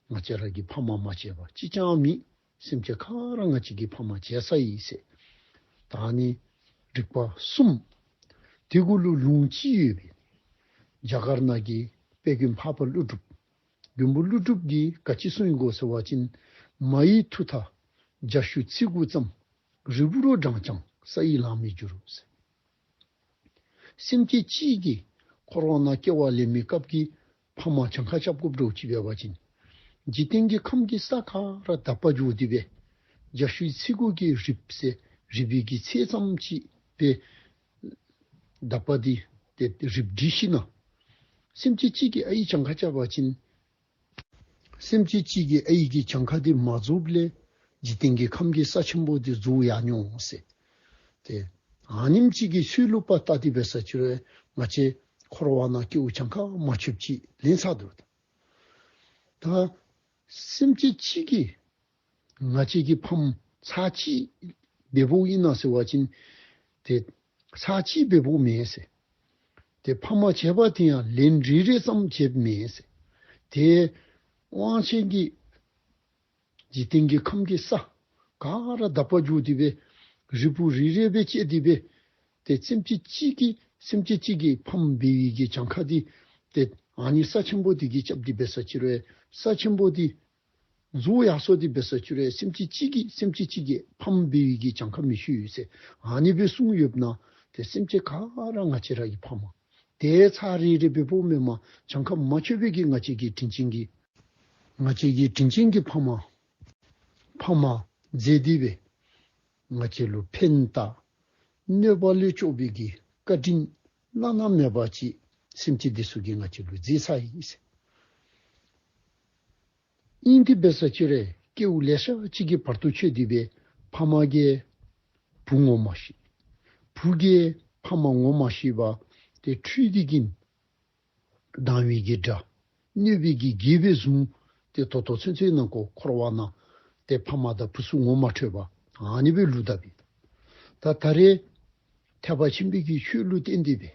ང་བཅས་ར་གི་ཕ་མ་མ་བྱས་པ་གཅིག་ཀྱང་མེད། སེམས་ཅན་ག་ར་ང་བཅས་ཀྱི་ཕ་མ་བྱས་ཚར་ཡི་ཟེར། ད་ནི་རིག་པ་གསུམ། དེ་གུ་ལུ་ལུང་གཅིག་ཡོད་པས། རྒྱ་གར་ནང་གི་དཔལ་མགོན་འཕགས་པ་ཀླུ་སྒྲུབ། མགོན་པོ་ཀླུ་སྒྲུབ་ཀྱིས་ག་ཅི་གསུངས་ཡི་གོ་ཟེར་བ་ཅིན། མ་ཡི་མཐུ་མཐའ་རྒྱ་ཤུག་ཚི་གུ་ཙམ། རིལ་བུ་རུ་བགྲངས་ཀྱང་ས་ཡི་ལང་མི་འགྱུར་ཟེར། སེམས་ཅན་གཅིག་གིས་འཁོར་བ་ནང་སྐྱེ་བ་ལེན་མི་སྐབས་ཀྱི་ཕ་མ་གྱངས་ཁ་རྐྱབ་དགོཔ་འདྲཝ་ཅིག་འབད་བ་ཅིན། འཇིག་རྟེན་གྱི་ཁམས་ཀྱི་ས་ག་ར་དག་པ་འགྱོ་སྟེ་སྦེ་རྒྱ་ཤུག་ཚི་གུ་གི་རིལ་ཟེར་རིལ་བུ་གི་ཚད་ཙམ་ཅིག་སྦེ་དག་པ་འདི་ཏེ་རིལ་བུ་འདི་ཤི་ན། སེམས་ཅན་གཅིག་གིས་ཨའི་གྱངས་ཁ་རྐྱབ་པ་ཅིན། སེམས་ཅན་གཅིག་གིས་ཨའི་གི་གྱངས་ཁ་འདི་མ་རྫོགསཔ་ལས་འཇིག་རྟེན་གྱི་ཁམས་ཀྱི་ས་ཆེན་པོ་འདི་རྫོགས་ཡར་འོང་ཟེར། ཏེ་ཨ་ནེམ་ཅིག་གི་ཚོད་ལུ་པ་བལྟ་སྟེ་འབད་ས་ཅིག་རུང་ང་བཅས་འཁོར་བ་ནང་སྐྱེ་བ་གྱངས་ཁ་མ་ཆོདཔ་ཅིག་ལེན་ཚར་འདུག། ད་སེམས་ཅན་གཅིག་གིས་ང་བཅས་ཀྱི་ཕམ་ཚར་གཅིག་འབདཝ་ཨིན་ན་ཟེར་བ་ཅིན། ཏེ་ཚར་གཅིག་འབདཝ་མེན་ཟེར། ཏེ་ཕམ་བྱས་པ་དེ་ཡང་ལན་རེ་རེ་ཙམ་བྱས་མེན་ཟེར། ཏེ་དབང་ཆེན་གྱི་འཇིག་རྟེན་གྱི་ཁམས་ཀྱི་ས་ག་ར་དག་པ་འགྱོ་སྟེ་སྦེ་རིལ་བུ་རེ་རེ་སྦེ་བཅད་དེ་སྦེ། ཏེ་སེམས་ཅན་གཅིག་གིས་སེམས་ཅན་གཅིག་གི་ཕམ་འབད་བའི་གི་གྱངས་ཁ་འདི་ཏེ་ཨ་ནི་ས་ཆེན་པོ་འདི་གིས་རྐྱབ་སྟེ་འབད་ས་ཅིག་རུང་ས་ཆེན་པོ་འདི་རྫོགས་ཡར་སོང་སྟེ་འབད་ས་ཅིག་རུང་སེམས་ཅན་གཅིག་གིས་སེམས་ཅན་གཅིག་གི་ཕམ་འབད་བའི་གི་གྱངས་ཁ་མི་ཆོད་ཟེར་ཨ་ནི་སྦེ་གསུངས་ཡོདཔ་ན། ཏེ་སེམས་ཅན་ག་ར་ང་བཅས་ར་གི་ཕམ། ཏེ་ཚར་རེ་རེ་འབདཝ་མེན་པར་གྱངས་ཁ་མ་ཆོདཔ་གི་ང་བཅས་ཀྱི་དྲིན་ཅན་གྱི་ང་བཅས་ཀྱི་དྲིན་ཅན་གྱི་ཕམ། ཕམ་མཛད་དེ་སྦེ་ང་བཅས་ལུ་ཕན་བཏགས་གནོད་པ་ལས་སྐྱོབ་པའི་གི་བཀའ་དྲིན་བླ་ན་མེད་པ་ཅིག་སེམས་ཅན་འདི་ཚུ་གིས་ང་བཅས་ལུ་མཛད་ཚར་ཡི་ཟེར། ཨིན་ཏེ་འབད་ས་ཅིག་རུང་སྐྱེ་བ་ལེ་ཤ་ཅིག་གི་བར་དུ་ཆོད་དེ་སྦེ་ཕམ་གིས་བུ་ངོ་མ་ཤེས། བུ་གིས་ཕམ་ངོ་མ་ཤེས་པར་ཏེ་འཁྲུལ་ཏེ་གིས་སྡང་བའི་གི་དགྲ། གནོད་པའི་གི་བགེགས་སྦེ་བཟུང་། ཏེ་ད་ལྟོ་ཚུན་ཚོད་ནང་ཁོ་འཁོར་བ་ནང་ཏེ་ཕམ་དང་བུ་ཚུ་ངོ་མ་འཕྲོད་པར་ཨ་ནི་སྦེ་ལུས་དཔ་ཨིན། ད་ད་རེས་ཐེག་པ་ཆེན་པོའི་གི་ཆོས་ལུ་བརྟེན་ཏེ་སྦེ་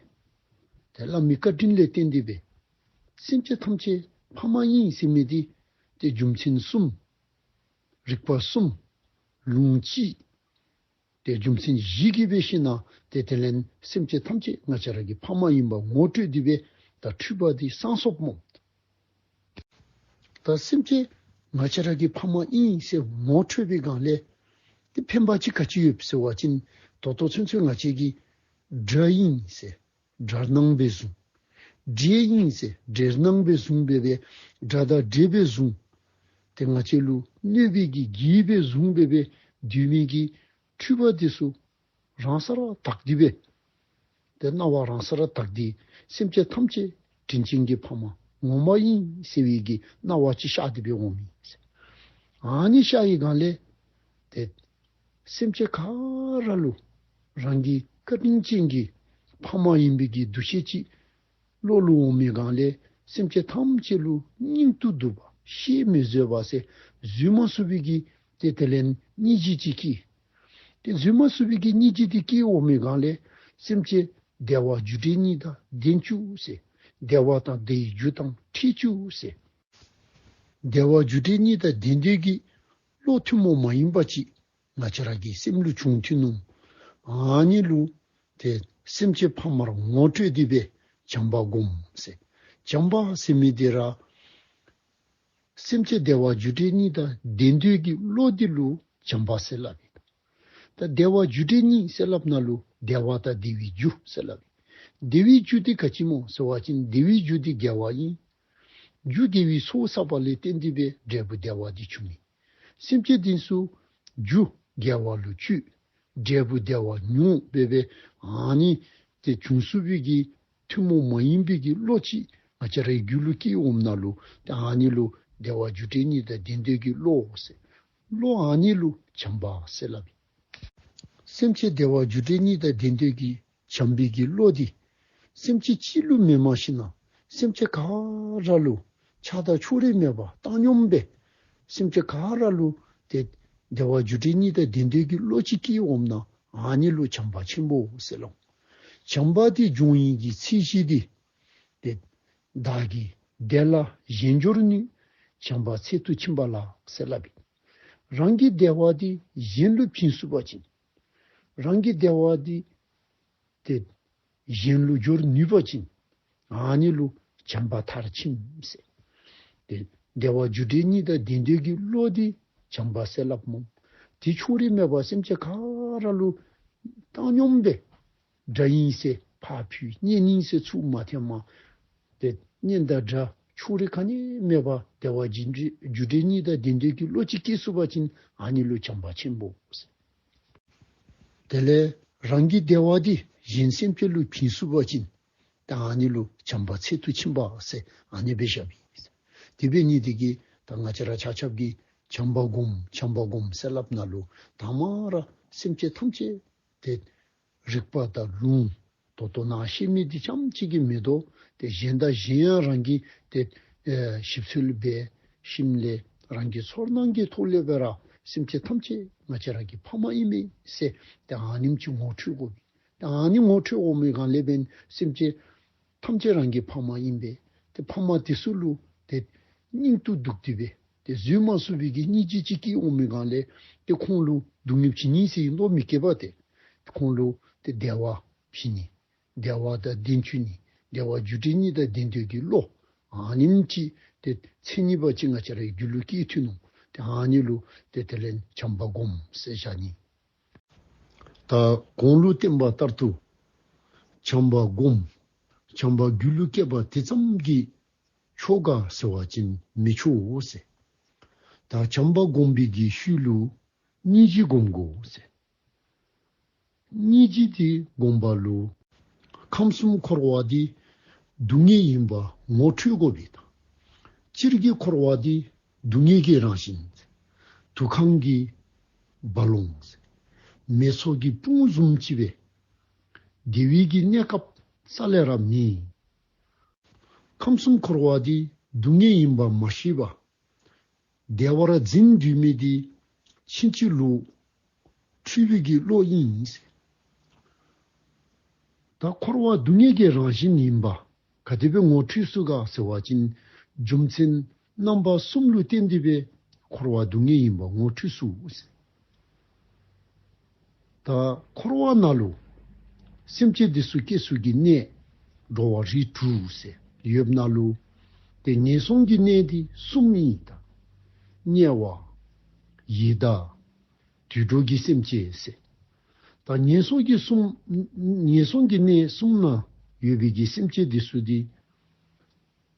ཏེ་བླ་མའི་བཀའ་དྲིན་ལས་བརྟེན་ཏེ་སྦེ་སེམས་ཅན་ཐམས་ཅད་ཕམ་ཨིན་ཟེར་མི་འདི་ཏེ་རྒྱུ་མཚན་གསུམ། རིག་པ་གསུམ། ལུང་གཅིག། ཏེ་རྒྱུ་མཚན་བཞི་གིས་སྦེ་ཤེས་ན་ཏེ་དེ་ལས་སེམས་ཅན་ཐམས་ཅད་ང་བཅས་ར་གི་ཕམ་ཨིནམ་ངོ་སྤྲོད་དེ་སྦེ་ད་འཁྲུལ་པ་འདི་སངས་སོཔ་སྨོ། ད་སེམས་ཅན་ང་བཅས་ར་གི་ཕམ་ཨིན་ཟེར་ངོ་འཕྲོད་པའི་སྒང་ལས་ཏེ་ཕན་པ་ཅིག་ག་ཅི་ཡོདཔ་ཟེར་བ་ཅིན་ད་ལྟོ་ཚུན་ཚོད་ང་བཅས་ཀྱིས་དགྲ་ཨིན་ཟེར་དགྲར་སྣང་སྦེ་བཟུང་། འདྲེ་ཨིན་ཟེར་འདྲེར་སྣང་སྦེ་བཟུང་སྦེ་སྦེ་དགྲ་དང་འདྲེ་སྦེ་བཟུང་། ཏེ་ང་བཅས་ལུ་གནོད་པའི་གི་བགེགས་སྦེ་བཟུང་སྦེ་སྦེ་སྡོད་མི་གི་འཁྲུལ་པ་འདི་ཚུ་རང་སར་དག་སྟེ་སྦེ་ཏེ་སྣང་བ་རང་སར་དག་སྟེ་སེམས་ཅན་ཐམས་ཅད་དྲིན་ཅན་གྱི་ཕམ་ངོ་མ་ཨིན་ཟེར་བའི་གི་སྣང་བ་ཅིག་ཤར་ཏེ་སྦེ་འོང་མི་ཨིན་ཟེར། ཨ་ནི་ཤར་བའི་སྒང་ལས་ཏེ་སེམས་ཅན་ག་ར་ལུ་རང་གི་བཀའ་དྲིན་ཅན་གྱི་ཕམ་ཨིན་པའི་གི་འདུ་ཤེས་ཅིག་བློ་ལུ་འོང་མི་སྒང་ལས་སེམས་ཅན་ཐམས་ཅད་ལུ་སྙིང་དུ་སྡུག་པ་བཤད་མི་བཟོད་པ་ཟེར་བཟོད་མ་ཚུགས་པའི་གི་ཏེ་དེ་ལས་སྙིང་རྗེ་ཅིག་སྐྱེས། ཏེ་བཟོད་མ་ཚུགས་པའི་གི་སྙིང་རྗེ་འདི་སྐྱེས་འོང་མི་སྒང་ལས་སེམས་ཅན་བདེ་བ་རྒྱུ་འབྲས་གཉིས་དང་ལྡན་བཅུག་ཟེར། བདེ་བ་དང་བདེ་བའི་རྒྱུ་དང་འཕྲད་བཅུག་ཟེར། བདེ་བ་རྒྱུ་འབྲས་གཉིས་དང་ལྡན་འདོད་ཀྱི་བློ་ཐུན་མོང་མ་ཡིན་པ་ཅིག་ང་བཅས་ར་གི་སེམས་ལུ་བྱུང་ཐོན་ནུག། ཨ་ནི་ལུ་ཏེ་སེམས་ཅན་ཕམ་པར་ངོ་སྤྲོད་དེ་སྦེ་བྱམས་པ་སྒོམ་ཟེར། བྱམས་པ་ཟེར་མི་འདི་ར་སེམས་ཅན་བདེ་བ་རྒྱུ་འབྲས་གཉིས་དང་ལྡན་འདོད་ཀྱི་བློ་འདི་ལུ་བྱམས་པ་ཟེར་སླབ་ཨིན། ད་བདེ་བ་རྒྱུ་འབྲས་གཉིས་ཟེར་སླབ་ན་ལུ་ བདེ་བ་དང་བདེ་བའི་རྒྱུ་ཟེར་སླབ་ཨིན། བདེ་བའི་རྒྱུ་འདི་ག་ཅི་སྨོ་ཟེར་བ་ཅིན་བདེ་བའི་རྒྱུ་འདི་དགེ་བ་ཨིན། རྒྱུ་དགེ་བའི་ཚོགས་བསགས་པ་ལས་བརྟེན་ཏེ་སྦེ་འབྲས་བུ་བདེ་བ་འདི་འབྱུང་ནི། སེམས་ཅན་འདི་ཚུ་རྒྱུ་དགེ་བ་ལུ་སྤྱོད། འབྲས་བུ་བདེ་བ་མྱོང་སྦེ་སྦེ་ཨ་ནི་ཏེ་འབྱུང་ཚུགས་པའི་གི་ཐུན་མོང་མ་ཡིན་པའི་གི་བློ་ཅིག་ང་བཅས་རའི་རྒྱུད་ལུ་སྐྱེ་འོངམ་ད་ལུ་ཏེ་ཨ་ནི་ལུ་བདེ་བ་རྒྱུ་འབྲས་གཉིས་དང་ལྡན་འདོད་ཀྱི་བློ་ཟེར། བློ་ཨ་ནི་ལུ་བྱམས་པ་ཟེར་སླབ་ཨིན། སེམས་ཅན་བདེ་བ་རྒྱུ་འབྲས་གཉིས་དང་ལྡན་འདོད་ཀྱི་བྱམས་པའི་གི་བློ་འདི་སེམས་ཅན་གཅིག་ལུ་མེནམ་ཞིན་ན་སེམས་ཅན་ག་ར་ལུ་ཆགས་སྡང་ཕྱོགས་རིས་མེད་པར་བཏང་སྙོམས་སྦེ་སེམས་ཅན་ག་ར་ལུ་ཏེ་བདེ་བ་རྒྱུ་འབྲས་གཉིས་དང་ལྡན་འདོད་ཀྱི་བློ་ཅིག་སྐྱེ་འོངམ་ད་ཨ་ནི་ལུ་བྱམས་པ་ཆེན་པོ་ཟེར་སླབ་ཨིན། བྱམས་པ་འདི་འབྱུང་ནི་གི་ཚད་གཞི་འདི་ཏེ་བདག་གི་བདེ་ལ་གཞན་སྦྱོར་ནུས། བྱམས་པ་ཚད་དུ་ཕྱིན་པ་ལགས་ཟེར་སླབ་ཨིན། རང་གི་བདེ་བ་འདི་གཞན་ལུ་བྱིན་ཚུགས་པ་ཅིན་རང་གི་བདེ་བ་འདི་ཏེ་གཞན་ལུ་སྦྱོར་ནུས་པ་ཅིན་ཨ་ནི་ལུ་བྱམས་པ་མཐར་ཕྱིན་ཟེར། ཏེ་བདེ་བ་རྒྱུ་འབྲས་གཉིས་དང་ལྡན་འདོད་ཀྱི་བློ་འདི་བྱམས་པ་ཟེར་སླབ་སྨོ། ཏེ་ཕྱོགས་རིས་མེད་པར་སེམས་ཅན་ག་ར་ལུ་བཏང་སྙོམས་སྦེ་དགྲ་ཨིན་ཟེར་ཕར་ཕུད་གཉེན་ཨིན་ཟེར་ཚུར་མ་འཐེནམ་ཏེ་གཉེན་དང་དགྲ་ཕྱོགས་རིས་ག་ནི་མེད་པར་བདེ་བ་རྒྱུ་འབྲས་རྒྱུ་འབྲས་གཉིས་དང་ལྡན་འདོད་ཀྱི་བློ་ཅིག་སྐྱེ་ཚུགས་པ་ཅིན་ཨ་ནི་ལུ་བྱམས་པ་ཆེན་པོ་ཟེར། དེ་ལས་རང་གི་བདེ་བ་འདི་གཞན་སེམས་ཅན་ལུ་བྱིན་ཚུགས་པ་ཅིན་ད་ཨ་ནི་ལུ་བྱམས་པ་ཚད་དུ་ཕྱིན་པ་ཟེར་ཨ་ནི་སྦེ་བཞགཔ་ཨིན། དེ་འབད་ནི་འདི་གིས་ད་ང་བཅས་ར་ཆ་ཁྱབ་ཀྱིས་བྱམས་པ་སྒོམ་བྱམས་པ་སྒོམ་ཟེར་སླབ་ད་ལུ་དང་པ་ར་སེམས་ཅན་ཐམས་ཅད་ཏེ་རིག་པ་དང་ལུང་ད་ལྟོ་ནཱ་བཤད་མི་འདི་རྐྱངམ་ཅིག་གིས་མི་དོ། ཏེ་གཞན་དང་གཞན་ཡང་རང་གིས་ཏེ་ཨེ་ཞིབ་འཚོལ་འབད་ཞིནམ་ལས་རང་གི་ཚོར་སྣང་གི་ཐོག་ལས་འབད་ར་སེམས་ཅན་ཐམས་ཅད་ང་བཅས་ར་གི་ཕ་མ་ཨིན་མས་ཟེར་ཏེ་ཨ་ནེམ་ཅིག་ངོ་འཕྲོད་དགོ་པས། ཏེ་ཨ་ནི་ངོ་འཕྲོད་འོང་མི་སྒང་ལས་འབདན་སེམས་ཅན་ཐམས་ཅད་རང་གི་ཕ་མ་ཨིན་པས། ཏེ་ཕ་མ་དེ་ཚུ་ལུ་ཏེ་སྙིང་དུ་སྡུག་སྟེ་སྦེ་ཏེ་བཟོད་མ་ཚུགས་པའི་གི་སྙིང་རྗེ་ཅིག་སྐྱེ་འོང་མི་སྒང་ལས་ཏེ་ཁོང་ལུ་སྡུག་བསྔལ་བྱིན་ནི་ཟེར་མནོ་མི་བསྐྱེད་པར་ཏེ་ཁོང་ལུ་ཏེ་བདེ་བ་བྱིན་ནི་བདེ་བ་དང་ལྡན་བཅུག་ནི་བདེ་བ་རྒྱུ་འབྲས་གཉིས་དང་ལྡན་འདོད་ཀྱི་བློ་ཨ་ནེམ་ཅིག་ཏེ་མཚན་ཉིད་པ་ཅིག་ང་བཅས་རའི་རྒྱུད་ལུ་སྐྱེ་ཐུབ་ནུག། ཏེ་ཨ་ནི་ལུ་ཏེ་དེ་ལས་བྱམས་པ་སྒོམ་ཟེར་བཞག་ནི། ད་གོང་ལུ་བསྟན་པ་ལྟར་དུ་བྱམས་པ་སྒོམ། བྱམས་པ་རྒྱུད་ལུ་སྐྱེས་པ་དེ་ཙམ་གྱིས་ཆོག་ག་ཟེར་བ་ཅིན་མི་ཆོག་ཟེར། ད་བྱམས་པ་སྒོམ་པའི་གི་ཤུལ་ལུ་སྙིང་རྗེ་སྒོམ་དགོ་ཟེར། སྙིང་རྗེ་འདི་སྒོམ་པ་ལུ་ཁམས་གསུམ་འཁོར་བ་འདི་སྡུག་བསྔལ་ཨིན་པ་ངོ་འཕྲོད་དགོ་པས། ད་སྤྱིར་གྱི་འཁོར་བ་འདི་སྡུག་བསྔལ་གྱི་རང་བཞིན། དུག་ཁང་གི་རྦ་ཀློང་། མེ་ཚོགས་ཀྱི་དཔུང་བཟུམ་ཅིག་སྦེ་བདེ་བའི་གི་གནས་སྐབས་རྩ་ལས་ར་མེད། ཁམས་གསུམ་འཁོར་བ་འདི་སྡུག་བསྔལ་ཨིན་པ་མ་ཤེས་པར་བདེ་བར་འཛིན་སྡོད་མི་འདི་ཕྱིན་ཅི་ལོག་འཁྲུལ་པའི་གི་བློ་ཨིན་ཟེར། ད་འཁོར་བ་སྡུག་བསྔལ་གྱི་རང་བཞིན་ཨིན་པ་ག་དེ་སྦེ་ངོ་འཕྲོད་ཚུགས་ག་ཟེར་བ་ཅིན་རྒྱུ་མཚན་རྣམ་པ་གསུམ་ལུ་བརྟེན་ཏེ་སྦེ་འཁོར་བ་སྡུག་བསྔལ་ཨིན་པ་ངོ་འཕྲོད་ཚུགས་ཟེར། ད་འཁོར་བ་ནང་ལུ་སེམས་ཅན་འདི་ཚུ་སྐྱེ་ས་གི་གནས་འགྲོ་བ་རིགས་དྲུག་ཟེར་ཡོདཔ་ནང་ལུ་ཏེ་ངན་སོང་གི་གནས་འདི་གསུམ་ཨིན། ད་དམྱལ་བ་ཡི་དྭགས་དུད་འགྲོ་གི་སེམས་ཅན་ཟེར། ད་ངན་སོང་གི་གསུམ་ངན་སོང་གི་གནས་གསུམ་ནང་ཡོད་པའི་གི་སེམས་ཅན་འདི་ཚུ་འདི་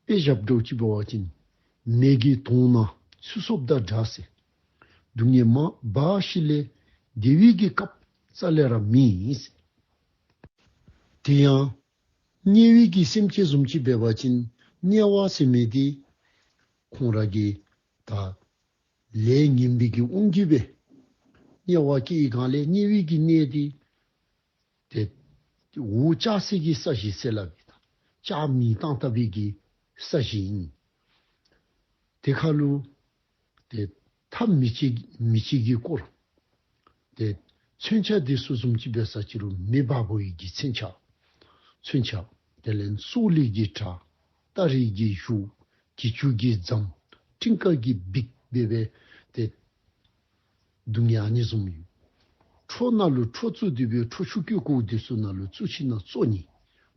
དཔེ་བཞག་དོ་ཅིག་འབད་བ་ཅིན་མེ་གི་དོང་ནང་ཚུད་སོཔ་དང་འདྲ་ཟེར། སྡུག་བསྔལ་མ་འབད་ཞིནམ་ལས་བདེ་བའི་གི་སྐབས་རྩ་ལས་ར་མེད་ཟེར། དེ་ཡང་དམྱལ་བའི་གི་སེམས་ཅན་བཟུམ་ཅིག་འབད་བ་ཅིན་དམྱལ་བ་ཟེར་མི་འདི་ཁོང་ར་གི་ད་ལས་ངན་པའི་གི་དབང་གིས་སྦེ་དམྱལ་བ་སྐྱེ་བའི་སྒང་ལས་དམྱལ་བའི་གི་གནས་འདི་ཏེ་འོ་ལྕགས་སྲེག་གི་ས་གཞི་ཟེར་སླབ་ཨིན། ད་ལྕགས་མེ་བཏང་བཏང་བའི་གི་ས་གཞི་ཨིན། དེ་ཁར་ལུ་ཏེ་ཐབ་མེ་ལྕེ་མེ་ལྕེ་གིས་བསྐོར། ཏེ་མཚོན་ཆ་འདི་ཚུ་བཟུམ་ཅིག་འབད་ས་ཅི་རུང་མེ་འབར་བའི་གི་མཚོན་ཆ། མཚོན་ཆ། དེ་ལས་སོག་ལེ་གི་དྲ། སྟ་རེ་གི་གཞུ། གྱི་ཅུ་གི་རྫམ། ཀྲིང་ཀ་གི་འབིག་སྦེ་སྦེ་ཏེ་སྡུག་བསྔལ་ཨ་ནི་བཟུམ་ཡོད། ཁྲོ་ནང་ལུ་ཁྲོ་བཙུགས་ཏེ་སྦེ་ཁྲོ་ཆུ་ཀེ་ཀོ་འདི་ཚུ་ནང་ལུ་བཙུགས་ཞིན་ན་བཙོ་ནི།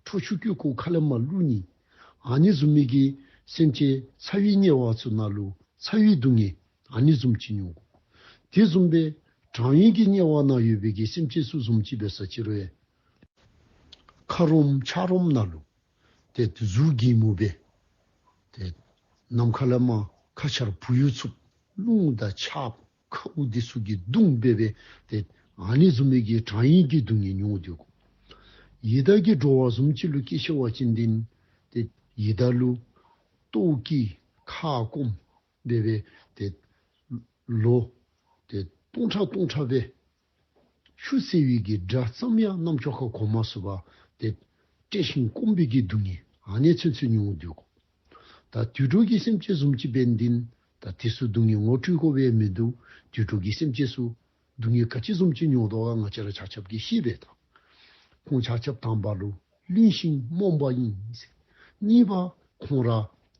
ཁྲོ་ཆུ་ཀེ་ཀོ་ཁ་ལས་མར་བླུག་ནི། ཨ་ནི་བཟུམ་མའི་གི་སེམས་ཅན་ཚ་བའི་དམྱལ་བ་ཚུ་ནང་ལུ་ཚ་བའི་སྡུག་བསྔལ་ཨ་ནི་བཟུམ་ཅིག་མྱོང་དགོ། དེ་བཟུམ་སྦེ་གྲང་བའི་གི་དམྱལ་བ་ནང་ཡོད་པའི་གི་སེམས་ཅན་ཚུ་བཟུམ་ཅིག་འབད་ས་ཅི་རུང་ ཁ་རོམ་ཆ་རོམ་ནང་ལུ་ཏེ་གཟུགས་གད་མོ་སྦེ་ཏེ་ནམ་མཁའ་ལས་མར་ཁ་ཆར་བུ་ཡུག་འཚུབ། རླུང་དང་ཆརཔ་ཁཝ་འདི་ཚུ་གིས་བརྡུངས་སྦེ་སྦེ་ཏེ་ཨ་ནི་བཟུམ་མའི་གི་གྲང་ཡུན་གྱི་སྡུག་བསྔལ་མྱོང་སྡོད་དགོ། ཡི་དྭགས་ཀྱི་འགྲོ་བ་བཟུམ་ཅིག་ལུ་སྐྱེས་ཤི་བ་ཅིན་འདི་ཏེ་ཡི་དྭགས་ལུ་ལྟོཝ་བཀྱེས་ཁ་སྐོམ་སྦེ་སྦེ་ཏེ་ལོ་ཏེ་སྟོང་ཕྲག་སྟོང་ཕྲག་སྦེ་ཆུ་བསལ་བའི་གི་སྒྲ་ཙམ་ཡང་རྣམ་ཅོ་ཁར་གོ་མ་ཚུགས་པར་ཏེ་བཀྲེས་ཤིང་སྐོམ་པའི་གི་སྡུག་བསྔལ་ཨ་ནི་ཚུན་ཚོད་མྱོང་སྡོད་དགོ། ད་དུད་འགྲོ་གི་སེམས་ཅན་བཟུམ་ཅིག་འབད་ནི་འདི་ད་དེ་ཚུ་སྡུག་བསྔལ་ངོ་སྤྲོད་དགོ་པའི་མི་འདུག། དུད་འགྲོ་གི་སེམས་ཅན་ཚུ་སྡུག་བསྔལ་ག་ཅི་བཟུམ་ཅིག་མྱོང་དོ་ག་ང་བཅས་ར་ཆ་ཁྱབ་ཀྱིས་ཤེས་པས་ད། ཁོང་ཆ་ཁྱབ་དང་པ་ལུ་བླུན་ཞིང་རྨོངས་པ་ཨིན་ཟེར། གཉིས་པ་ཁོང་ར་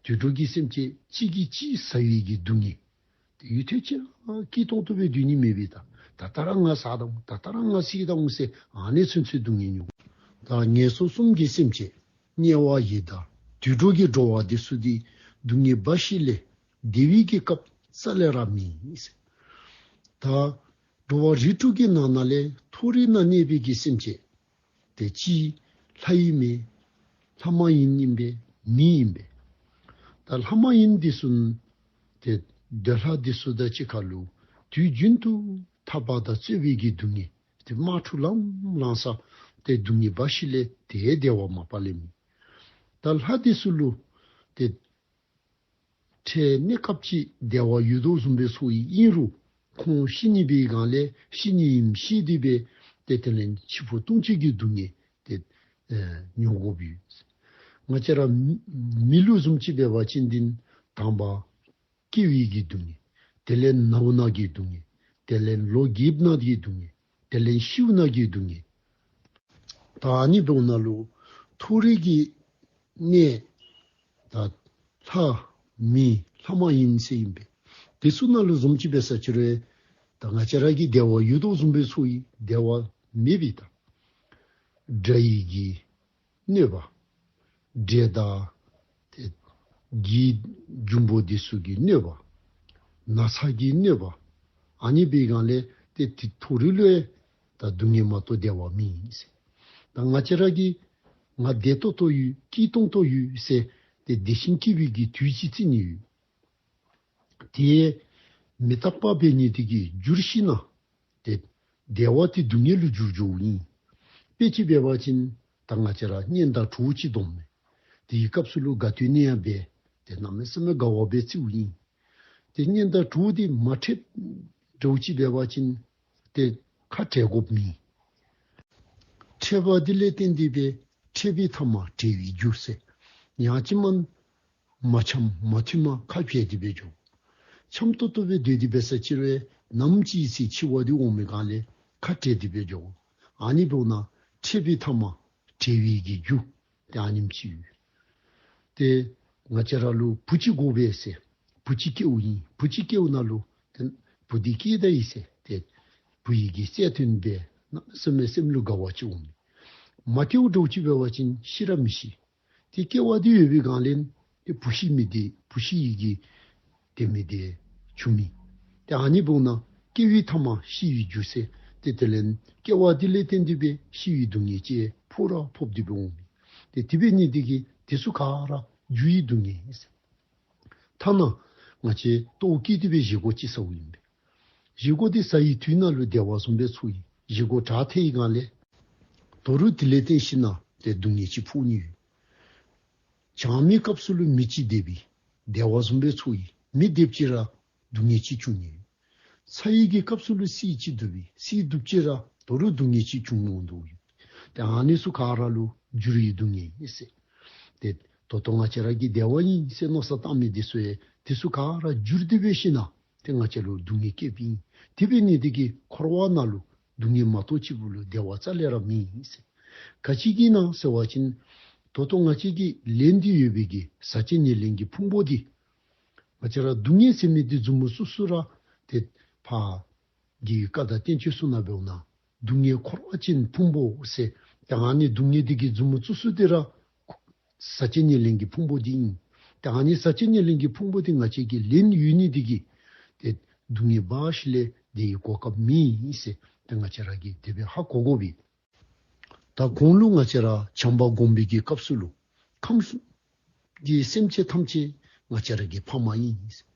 དུད་འགྲོ་གི་སེམས་ཅན་གཅིག་གིས་གཅིག་ཟ་བའི་གི་སྡུག་བསྔལ། ཏེ་ཡུན་ཐུང་ཅིག་ར་སྐྱིད་ཏོང་ཏོ་སྦེ་སྡོད་ནི་མེད་པས་ད། ད་ལྟོ་ར་ང་ཟ་དོ་འོང་། ད་ལྟོ་ར་ང་བསད་དོ་འོང་ཟེར་ཨ་ནི་ཚུན་ཚོད་སྡུག་བསྔལ་མྱོང་། ད་ངན་སོང་གསུམ་གྱི་སེམས་ཅན་དམྱལ་བ་ཡི་དྭགས་དུད་འགྲོ་གི་འགྲོ་བ་འདི་ཚུ་འདི་སྡུག་བསྔལ་འབའ་ཞིག་ལས་བདེ་བའི་གི་སྐབས་རྩ་ལས་ར་མེད་ཟེར། ད་འགྲོ་བ་རིགས་དྲུག་གི་ནང་ན་ལས་མཐོ་རིས་ནང་གནས་པའི་གི་སེམས་ཅན་ཏེ་གཅིག་ལྷ་ཨིན་མས། ལྷ་མ་ཡིན་ཨིན་པས། མི་ཨིན་པས། ད་ལྷ་མ་ཡིན་འདི་ཚུ་ཏེ་འདོད་ལྷ་འདི་ཚུ་དང་གཅིག་ཁར་ལུ་དུས་རྒྱུན་དུ་འཐབ་པ་དང་རྩོད་པའི་གི་སྡུག་བསྔལ་ཏེ་དམག་འཁྲུག་ལང་ལང་ས་ཏེ་སྡུག་བསྔལ་འབའ་ཞིག་ལས་ཏེ་བདེ་བ་མ་པ་ལས་མེད། ད་ལྷ་འདི་ཚུ་ལུ་ཏེ་འཕྲལ་གནས་སྐབས་ཅིག་བདེ་བ་ཡོད་དོ་བཟུམ་སྦེ་ཚོར་ཡི། ཨིན་རུང་ཁོང་ཤི་ནི་འབད་བའི་སྒང་ལས་ཤི་ནི་ཨིནམ་ཤེས་ཏེ་སྦེ་ཏེ་དེ་ལས་འཆི་འཕོ་ལྟུང་བྱེད་ཀྱི་སྡུག་བསྔལ་ཏེ་ཨེ་མྱོང་དགོཔ་ཡོད། ང་བཅས་ར་མི་མི་ལུས་བཟུམ་ཅིག་འབད་བ་ཅིན་འདི་དང་པ་སྐྱེ་བའི་གི་སྡུག་བསྔལ། དེ་ལས་ན་བ་ན་གི་སྡུག་བསྔལ། དེ་ལས་ལོ་རྒསཔ་ན་གི་སྡུག་བསྔལ། དེ་ལས་ཤིཝ་ན་གི་སྡུག་བསྔལ། ད་ཨ་ནི་འབདཝ་ད་ལུ་མཐོ་རིས་ཀྱི་གནས་ད་ལྷ་མི་ལྷ་མ་ཡིན་ཟེར་ཨིན་པས། དེ་ཚུ་ནང་ལུ་བཟུམ་ཅིག་འབད་ས་ཅིག་རུང་ད་ང་བཅས་ར་གིས་བདེ་བ་ཡོད་དོ་བཟུམ་སྦེ་ཚོར་ཡི། བདེ་བ་མེད་པས་ད། དགྲ་ཡི་གི་གནོད་པ། འདྲེ་དང་ཏེ་གི་འབྱུང་པོ་འདི་ཚུ་གི་གནོད་པ། ན་ཚ་གི་གནོད་པ། ཨ་ནི་འབད་བའི་སྒང་ལས་ཏེ་ཏེ་མཐོ་རིས་ལུ་ཡང་ད་སྡུག་བསྔལ་མ་གཏོགས་བདེ་བ་མེད་ཟེར། ད་ང་བཅས་ར་གིས་ང་བདེ་ཏོག་ཏོ་ཡོད་སྐྱིད་ཏོང་ཏོ་ཡོད་ཟེར་ཏེ་བདེ་ཞིང་སྐྱིད་པའི་གི་དུས་ཅིག་བརྩི་ནི་ཡོད། དེ་མི་རྟག་པ་འབད་ནི་དེ་གིས་འགྱུར་ཞིན་ན་ཏེ་བདེ་བ་དེ་སྡུག་བསྔལ་ལུ་འགྱུར་འགྱོཝ་ཨིན། དཔེ་ཅིག་འབད་བ་ཅིན་ད་ང་བཅས་ར་གཉེན་དང་གྲོགས་ཅིག་བསྡོམས་མས། དེའི་སྐབས་སུ་ལུ་དགའ་སྟོན་ནི་ཡང་འབད། ཏེ་གནམ་མེད་ས་མེད་དགའ་བ་སྦེ་བརྩིཝ་ཨིན། ཏེ་གཉེན་དང་གྲོགས་དེ་མ་འཕྲད་འདྲཝ་ཅིག་འབད་བ་ཅིན་ཏེ་ཁ་བྲལ་དགོཔ་མེད། འཕྲད་པ་དེ་ལས་བརྟེན་ཏེ་སྦེ་འཕྲད་པའི་མཐའ་མ་བྲལ་བའི་རྒྱུ་ཟེར། ཡང་ཅིན་མ་མ་འཆམ་མ་མཐུན་མ་ཁ་བྲལ་ཏེ་སྦེ་འགྱོ། འཆམ་ཏོག་ཏོ་སྦེ་སྡོད་དེ་འབད་ས་ཅིག་རུང་ནམ་ཅིག་ཚེ་འཆི་བ་འདི་འོང་མི་སྒང་ལས་ཁ་བྲལ་ཏེ་སྦེ་འགྱོ། ཨ་ནི་འབདཝ་ད་འཕྲད་པའི་མཐའ་མ་བྲལ་བའི་གི་རྒྱུ་ཏེ་ཨ་ནེམ་ཅིག་ཡོད། ཏེ་ང་བཅས་ར་ལུ་བུ་ཅིག་དགོ་པས་ཟེར་བུ་ཅིག་སྐྱེཝ་ཨིན། བུ་ཅིག་སྐྱེཝ་ད་ལུ་ཏེ་བུ་འདི་སྐྱེས་ད་ཡི་ཟེར་ཏེ་བུ་ཡི་གི་རྩེད་དོན་འབད། གནམ་མེད་ས་མེད་སེམས་ལུ་དགའ་བ་ཅིག་འོང་། མ་སྐྱེཝ་འདྲཝ་ཅིག་འབད་བ་ཅིན་ཤི་ར་མི་ཤི། ཏེ་སྐྱེ་བ་འདི་ཡོད་པའི་སྒང་ལས་ཏེ་བུ་ཤི་མི་འདི་བུ་ཤི་ཡི་གི་ཏེ་མི་འདི་འབྱུང་མི། ཏེ་ཨ་ནི་འབདཝ་ད་སྐྱེ་བའི་མཐའ་མ་ཤི་བའི་རྒྱུ་ཟེར། ཏེ་དེ་ལས་སྐྱེ་བ་འདི་ལས་བརྟེན་ཏེ་སྦེ་ཤི་བའི་སྡུག་བསྔལ་ཅིག་ཕོག་ར་ཕོག་སྟེ་སྦེ་འོང་མི། ཏེ་དེ་འབད་ནི་དེ་གིས་དེ་ཚུ་ག་ར་རྒྱུ་ཡི་སྡུག་བསྔལ་ཨིན་ཟེར། ཐ་ན་ང་བཅས་ལྟོཝ་བཀྱེས་ཏེ་སྦེ་བཞེས་སྒོ་ཅིག་ཟཝ་ཨིན་པས། བཞེས་སྒོ་འདི་ཟ་བའི་དུས་ནང་ལུ་བདེ་བ་བཟུམ་སྦེ་ཚོར་ཡི། བཞེས་སྒོ་དྲག་ཐལ་བའི་སྒང་ལས་དོ་རུང་དེ་ལས་བརྟེན་ཞིན་ན་ཏེ་སྡུག་བསྔལ་ཅིག་ཕོག་ནི་ཡོད། གྱང་མིའི་སྐབས་སུ་ལུ་མེ་ཅིག་རྡེབ་པས། བདེ་བ་བཟུམ་སྦེ་ཚོར་ཡི། མེ་རྡེབ་ཅི་ར་སྡུག་བསྔལ་ཅིག་བྱུང་ནི་ཡོད། ཚ་བའི་གི་སྐབས་སུ་ལུ་བསིལ་ཅིག་རྡེབ་པས། བསིལ་རྡེབ་ཅི་ར་དོ་རུང་སྡུག་བསྔལ་ཅིག་བྱུང་འོང་དོ་ཡོད། ཏེ་ཨ་ནི་ཚུ་ག་ར་ལུ་འགྱུར་བའི་སྡུག་བསྔལ་ཨིན་ཟེར། ཏེ་ད་ལྟོ་ང་བཅས་ར་གིས་བདེ་བ་ཨིན་ཟེར་མནོ་བསམ་བཏང་མི་འདི་ཚུ་ཡང་དེ་ཚུ་ག་ར་འགྱུར་ཏེ་འབད་ཞིན་ན་ཏེ་ང་བཅས་ལུ་སྡུག་བསྔལ་བསྐྱེདཔ་ཨིན། དེ་འབད་ནི་དེ་གིས་འཁོར་བ་ནང་ལུ་སྡུག་བསྔལ་མ་གཏོགས་གཅིག་པུ་ལུ་བདེ་བ་རྩ་ལས་ར་མེད་ཨིན་ཟེར། ག་ཅི་གིས་ན་ཟེར་བ་ཅིན་ད་ལྟོ་ང་བཅས་ཀྱི་ལེན་ཏེ་ཡོད་པའི་གི་ཟག་བཅས་ཉེར་ལེན་གྱི་ཕུང་པོ་འདི་ང་བཅས་ར་སྡུག་བསྔལ་ཟེར་མི་འདི་མཛུབ་མོ་བཙུགས་བཙུགས་ར་ཏེ་ཕར་རྒྱལ་བའི་བཀའ་དང་བསྟན་བཅོས་ཚུ་ནང་འབདཝ་ད་སྡུག་བསྔལ་འཁོར་བ་ཅན་ཕུང་པོ་ཟེར། ཏེ་ཨ་ནི་སྡུག་བསྔལ་འདི་གི་མཛུབ་མོ་བཙུགས་བཙུགས་འདི་ར་ཟག་བཅས་ཉེར་ལེན་གྱི་ཕུང་པོ་འདི་ཨིན། ཏེ་ཨ་ནི་ཟག་བཅས་ཉེར་ལེན་གྱི་ཕུང་པོ་འདི་ང་བཅས་ཀྱིས་ལེན་ཡོད་ནི་འདི་གིས་ཏེ་སྡུག་བསྔལ་འབའ་ཞིག་ལས་བདེ་བའི་གོ་སྐབས་མེད་ཨིན་ཟེར་ཏེ་ང་བཅས་ར་གིས་དེ་སྦེ་ཧ་གོ་དགོ་པས། ད་གོང་ལུ་ང་བཅས་ར་བྱམས་པ་སྒོམ་པའི་གི་སྐབས་སུ་ལུ་ཁམས་གསུམ་གྱི་སེམས་ཅན་ཐམས་ཅད་ང་བཅས་ར་གི་ཕ་མ་ཨིན།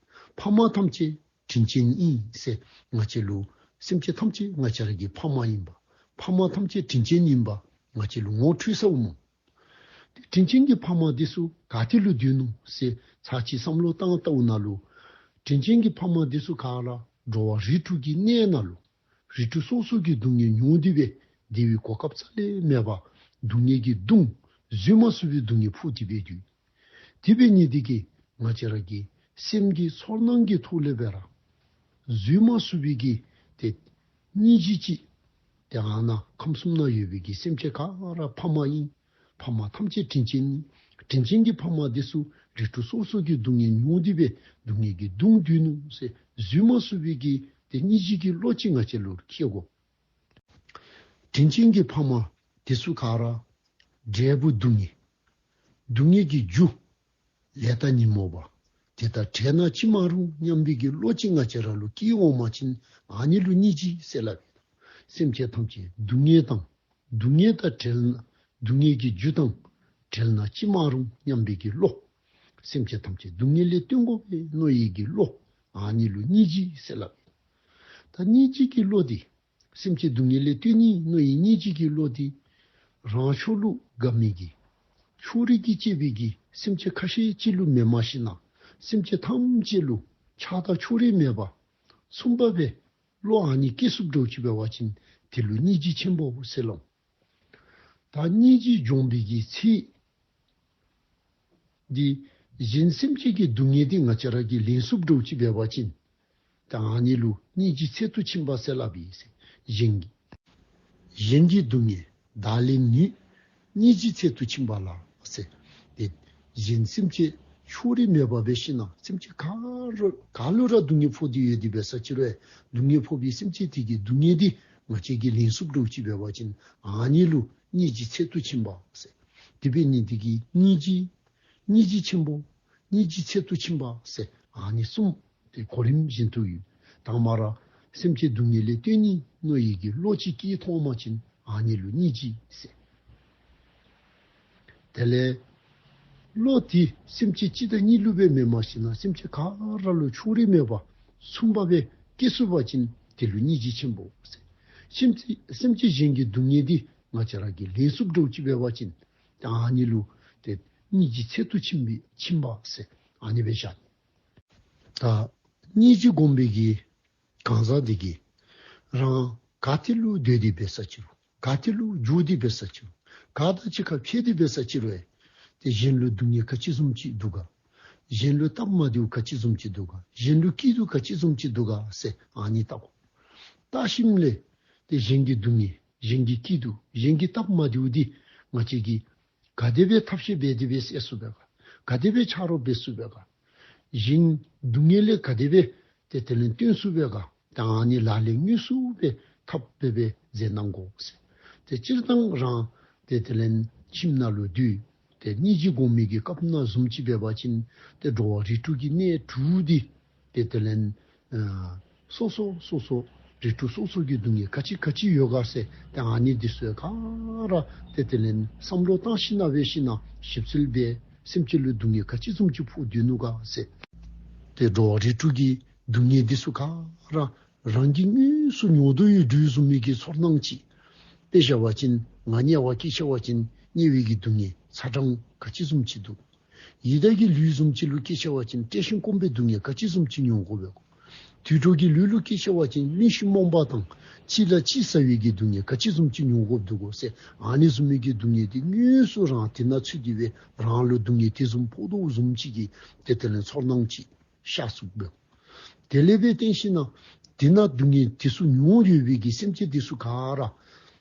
ཕ་མ་ཐམས་ཅད་དྲིན་ཅན་ཨིན་ཟེར་ང་བཅས་ལུ་སེམས་ཅན་ཐམས་ཅད་ང་བཅས་ར་གི་ཕ་མ་ཨིན་པ། ཕ་མ་ཐམས་ཅད་དྲིན་ཅན་ཨིན་པ་ང་བཅས་ལུ་ངོ་འཕྲོད་ས་འོང་མོ། དྲིན་ཅན་གྱི་ཕ་མ་འདི་ཚུ་ག་ཏེ་ལུ་སྡོད་ནུག་ཟེར་ཚར་གཅིག་བསམ་བློ་བཏང་བལྟཝ་ད་ལུ། དྲིན་ཅན་གྱི་ཕ་མ་འདི་ཚུ་ག་ར་འགྲོ་བ་རིགས་དྲུག་གི་གནས་ནང་ལུ་རིགས་དྲུག་སོ་སོ་གི་སྡུག་བསྔལ་མྱོང་སྟེ་སྦེ་བདེ་བའི་གོ་སྐབས་རྩ་ལས་མེད་པར་སྡུག་བསྔལ་གྱི་གདུང་བཟོད་མ་ཚུགས་པའི་སྡུག་བསྔལ་ཕོག་སྟེ་སྦེ་སྡོད། དེ་འབད་ནི་འདི་གིས་ང་བཅས་ར་གི་སེམས་ཀྱི་ཚོར་སྣང་གི་ཐོག་ལས་སྦེ་ར་བཟོད་མ་ཚུགས་པའི་གི་ཏེ་སྙིང་རྗེ་ཅིག་ཏེ་ཨ་ནཱ་ཁམས་གསུམ་ན་ཡོད་པའི་གི་སེམས་ཅན་ག་ར་ཕ་མ་ཨིན། ཕ་མ་ཐམས་ཅད་དྲིན་ཅན་ཨིན། དྲིན་ཅན་གྱི་ཕ་མ་འདི་ཚུ་རིགས་དྲུག་སོ་སོ་གི་སྡུག་བསྔལ་མྱོང་སྟེ་སྦེ་སྡུག་བསྔལ་གྱི་གདུང་སྡོད་ནུག་ཟེར་བཟོད་མ་ཚུགས་པའི་གི་ཏེ་སྙིང་རྗེ་གི་བློ་ཅིག་ང་བཅས་ལུ་སྐྱེ་དགོ། དྲིན་ཅན་གྱི་ཕ་མ་དེ་ཚུ་ག་ར་འབྲས་བུ་སྡུག་བསྔལ། སྡུག་བསྔལ་གྱི་རྒྱུ་ལས་དང་ཉོན་མོངས་པ། དེ་དང་བྲལ་ན་ཅི་མ་རུང་སྙམ་པའི་གི་བློ་ཅིག་ང་བཅས་ར་ལུ་སྐྱེ་འོང་པ་ཅིན་ཨ་ནི་ལུ་སྙིང་རྗེ་ཟེར་སླབ་ཨིན། སེམས་ཅན་ཐམས་ཅད་སྡུག་བསྔལ་དང་སྡུག་བསྔལ་དང་བྲལ་ན་སྡུག་བསྔལ་གྱི་རྒྱུ་དང་བྲལ་ན་ཅི་མ་རུང་སྙམ་པའི་གི་བློ། སེམས་ཅན་ཐམས་ཅད་སྡུག་བསྔལ་ལས་བཏོན་དགོ་པས་མནོ་བའི་གི་བློ། ཨ་ནི་ལུ་སྙིང་རྗེ་ཟེར་སླབ་ཨིན། ད་སྙིང་རྗེ་གི་བློ་འདི་སེམས་ཅན་སྡུག་བསྔལ་ལས་བཏོན་ནི་མནོ་བའི་སྙིང་རྗེ་གི་བློ་འདི་རང་ཕྱོགས་ལུ་དགའ་མི་གི་ཕྱོགས་རིས་ཀྱིས་བཅད་པའི་གི་སེམས་ཅན་ཁ་ཤས་ཅིག་ལུ་མེནམ་ཞིན་ན་སེམས་ཅན་ཐམས་ཅད་ལུ་ཆགས་སྡང་ཕྱོགས་རིས་མེད་པར་མཚུངས་པ་སྦེ་བློ་ཨ་ནི་སྐྱེ་ཚུགསཔ་འདྲཝ་ཅིག་འབད་བ་ཅིན་དེ་ལུ་སྙིང་རྗེ་ཆེན་པོ་ཟེར་སླབ། ད་སྙིང་རྗེ་འབྱོངས་པའི་གི་ཚེ་འདི་གཞན་སེམས་ཅན་གྱི་སྡུག་བསྔལ་འདི་ང་བཅས་ར་གིས་ལེན་ཚུགསཔ་འདྲཝ་ཅིག་འབད་བ་ཅིན་ད་ཨ་ནི་ལུ་སྙིང་རྗེ་ཚད་དུ་ཕྱིན་པ་ཟེར་སླབ་ཨིན་ཟེར། གཞན་གྱི་གཞན་གྱི་སྡུག་བསྔལ་བདག་ལེན་ནུས། སྙིང་རྗེ་ཚད་དུ་ཕྱིན་པ་ལ་ཟེར། ཏེ་གཞན་སེམས་ཅན་ཕྱོགས་རིས་མེད་པར་འབད་ཞིན་ན་སེམས་ཅན་ག་ར་ག་ལུ་ར་སྡུག་བསྔལ་ཕོག་སྟེ་ཡོད་དེ་འབད་ས་ཅི་རུང་སྡུག་བསྔལ་ཕོག་པའི་སེམས་ཅན་དེ་གི་སྡུག་བསྔལ་འདི་ང་བཅས་ཀྱིས་ལེན་ཚུགསཔ་འདྲཝ་ཅིག་འབད་བ་ཅིན་ཨ་ནི་ལུ་སྙིང་རྗེ་ཚད་དུ་ཕྱིན་པ་ཟེར། དེ་འབད་ནི་འདི་གིས་སྙིང་རྗེ་སྙིང་རྗེ་ཆེན་པོ་སྙིང་རྗེ་ཚད་དུ་ཕྱིན་པ་ཟེར་ཨ་ནི་གསུམ་དེ་གོ་རིམ་བཞིན་དུ་ཡོད། དང་པ་ར་སེམས་ཅན་སྡུག་བསྔལ་ལས་བཏོན་ནི་མནོ་བའི་གི་བློ་ཅིག་སྐྱེ་ཐོན་པ་ཅིན་ཨ་ནི་ལུ་སྙིང་རྗེ་ཟེར། དེ་ལས་བློ་དེ་སེམས་ཅན་གཅིག་དང་གཉིས་ལུ་སྦེ་མེནམ་ཞིན་ན་སེམས་ཅན་ག་ར་ལུ་ཕྱོགས་རིས་མེད་པར་མཚུངས་པ་སྦེ་སྐྱེ་ཚུགས་པ་ཅིན་དེ་ལུ་སྙིང་རྗེ་ཆེན་པོ་ཟེར། སེམས་ཅན་སེམས་ཅན་གཞན་གྱི་སྡུག་བསྔལ་འདི་ང་བཅས་ར་གིས་ལེན་ཚུགསཔ་འདྲཝ་ཅིག་འབད་བ་ཅིན་ད་ཨ་ནི་ལུ་ཏེ་སྙིང་རྗེ་ཚད་དུ་ཕྱིན་པའི་ཕྱིན་པ་ཟེར་ཨ་ནི་སྦེ་བཞག། ད་སྙིང་རྗེ་སྒོམ་པའི་གི་གང་ཟག་འདི་གིས་རང་ག་ཏེ་ལུ་སྡོད་དེ་འབད་ས་ཅི་རུང་ག་ཏེ་ལུ་འགྱོ་དེ་འབད་ས་ཅི་རུང་ག་དང་གཅིག་ཁར་ཕྱད་དེ་འབད་ས་ཅི་རུང་ཏེ་གཞན་ལུ་སྡུག་བསྔལ་ག་ཅི་བཟུམ་ཅིག་འདུག་ག། གཞན་ལུ་སྟབས་མ་བདེཝ་ག་ཅི་བཟུམ་ཅིག་འདུག་ག། གཞན་ལུ་སྐྱིད་སྡུག་ག་ཅི་བཟུམ་ཅིག་འདུག་ག་ཟེར་ཨ་ནི་བལྟ་དགོ། བལྟ་ཞིནམ་ལས་ཏེ་གཞན་གྱི་སྡུག་བསྔལ་གཞན་གྱི་སྐྱིད་སྡུག་གཞན་གྱི་སྟབས་མ་བདེཝ་འདི་ང་བཅས་ཀྱིས་ག་དེ་སྦེ་ཐབས་ཤེས་འབད་དེ་སྦེ་བསལ་ཚུགས་པས་ག། ག་དེ་སྦེ་ཆ་རོགས་འབད་ཚུགས་པས་ག། གཞན་སྡུག་བསྔལ་ལས་ག་དེ་སྦེ་ཏེ་དེ་ལས་བཏོན་ཚུགས་པས་ག། ད་ཨ་ནི་ལག་ལེན་དངོས་སུ་སྦེ་ཐབས་སྦེ་སྦེ་མཛད་གནང་དགོ་ཟེར། ཏེ་སྤྱིར་བཏང་རང་ཏེ་དེ་ལས་ཁྱིམ་ནང་ལུ་སྡོད་ཏེ་སྙིང་རྗེ་སྒོམ་མི་གི་སྐབས་ནང་བཟུམ་ཅིག་འབད་བ་ཅིན་ཏེ་འགྲོ་བ་རིགས་དྲུག་གི་གནས་དྲུག་འདི་ཏེ་དེ་ལས་ཨ་སོ་སོ་སོ་སོ་རིགས་དྲུག་སོ་སོ་གི་སྡུག་བསྔལ་ག་ཅི་ག་ཅི་ཡོད་ག་ཟེར་ཏེ་ཨ་ནི་འདི་ཚུ་ག་ར་ཏེ་དེ་ལས་བསམ་བློ་བཏང་ཞིན་ན་འབད་ཞིན་ན་ཞིབ་འཚོལ་འབད་སེམས་ཅན་ལུ་སྡུག་བསྔལ་ག་ཅི་བཟུམ་ཅིག་ཕོག་སྡོད་ནུག་ག་ཟེར། ཏེ་འགྲོ་བ་རིགས་དྲུག་གི་སྡུག་བསྔལ་འདི་ཚུ་ག་ར་རང་གིས་དངོས་སུ་མྱོང་དོ་ཡོད་དོ་བཟུམ་མའི་གི་ཚོར་སྣང་ཅིག། དཔེ་བཞག་པ་ཅིན་ང་དམྱལ་བ་སྐྱེས་ཆ་བ་ཅིན་དམྱལ་བའི་གི་སྡུག་བསྔལ་ཚ་གྲང་ག་ཅི་བཟུམ་ཅིག་འདུག། ཡི་དྭགས་ཀྱི་ལུས་བཟུམ་ཅིག་ལུ་སྐྱེས་ཆ་བ་ཅིན་བཀྲེས་ཤིང་སྐོམ་པའི་སྡུག་བསྔལ་ག་ཅི་བཟུམ་ཅིག་མྱོང་དགོ་པས་གོ། དུད་འགྲོ་གི་ལུས་ལུ་སྐྱེས་ཆ་བ་ཅིན་གླེན་ཞིང་རྨོངས་པ་དང་གཅིག་ལ་གཅིག་ཟ་བའི་གི་སྡུག་བསྔལ་ག་ཅི་བཟུམ་ཅིག་མྱོང་དགོཔ་འདུག་གོ་ཟེར། ཨ་ནི་བཟུམ་མའི་གི་སྡུག་བསྔལ་འདི་དངོས་སུ་རང་དེ་ནང་ཚུད་དེ་སྦེ་རང་ལུ་སྡུག་བསྔལ་དེ་བཟུམ་ཕོག་དོ་བཟུམ་ཅིག་གི་ཏེ་དེ་ལས་ཚོར་སྣང་ཅིག་ཤར་ཚུགས་པས། དེ་ལས་འབད་བརྟེན་ཞིན་ན་དེ་ནང་སྡུག་བསྔལ་དེ་ཚུ་མྱོང་ཡོད་པའི་གི་སེམས་ཅན་དེ་ཚུ་ག་ར་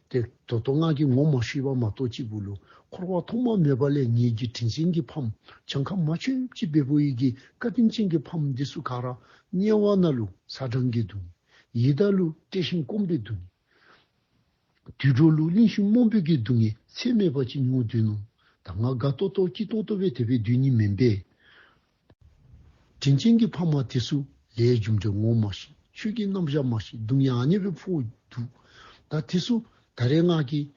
ཏེ་ད་ལྟོ་ང་གིས་ངོ་མ་ཤེས་པ་མ་གཏོགས་གཅིག་པུ་ལུ་འཁོར་བ་ཐོག་མ་མེད་པ་ལས་ངེ་གི་དྲིན་ཅན་གྱི་ཕམ་གྱངས་ཁ་མ་ཆོདཔ་ཅིག་འབད་བའི་གི་བཀའ་དྲིན་ཅན་གྱི་ཕམ་དེ་ཚུ་ག་ར་དམྱལ་བ་ནང་ལུ་ཚ་གྲང་གི་སྡུག་བསྔལ། ཡི་དྭགས་ལུ་བཀྲེས་ཤིང་སྐོམ་པའི་སྡུག་བསྔལ། དུད་འགྲོ་ལུ་གླེན་ཞིང་རྨོངས་པའི་གི་སྡུག་བསྔལ་ཚད་མེད་པ་ཅིག་མྱོང་སྡོད་ནུག། ད་ང་དགའ་ཏོག་ཏོ་སྐྱིད་ཏོང་ཏོ་སྦེ་དེ་སྦེ་སྡོད་ནི་མེན་པས། དྲིན་ཅན་གྱི་ཕ་མ་དེ་ཚུ་ལས་རྒྱུ་འབྲས་ངོ་མ་ཤེས། ཆོས་ཀྱི་རྣམ་གཞག་མ་ཤེས། སྡུག་བསྔལ་ཨ་ནི་སྦེ་ཕོག་འདུག། ད་དེ་ཚུ་ད་རེས་ང་གིས་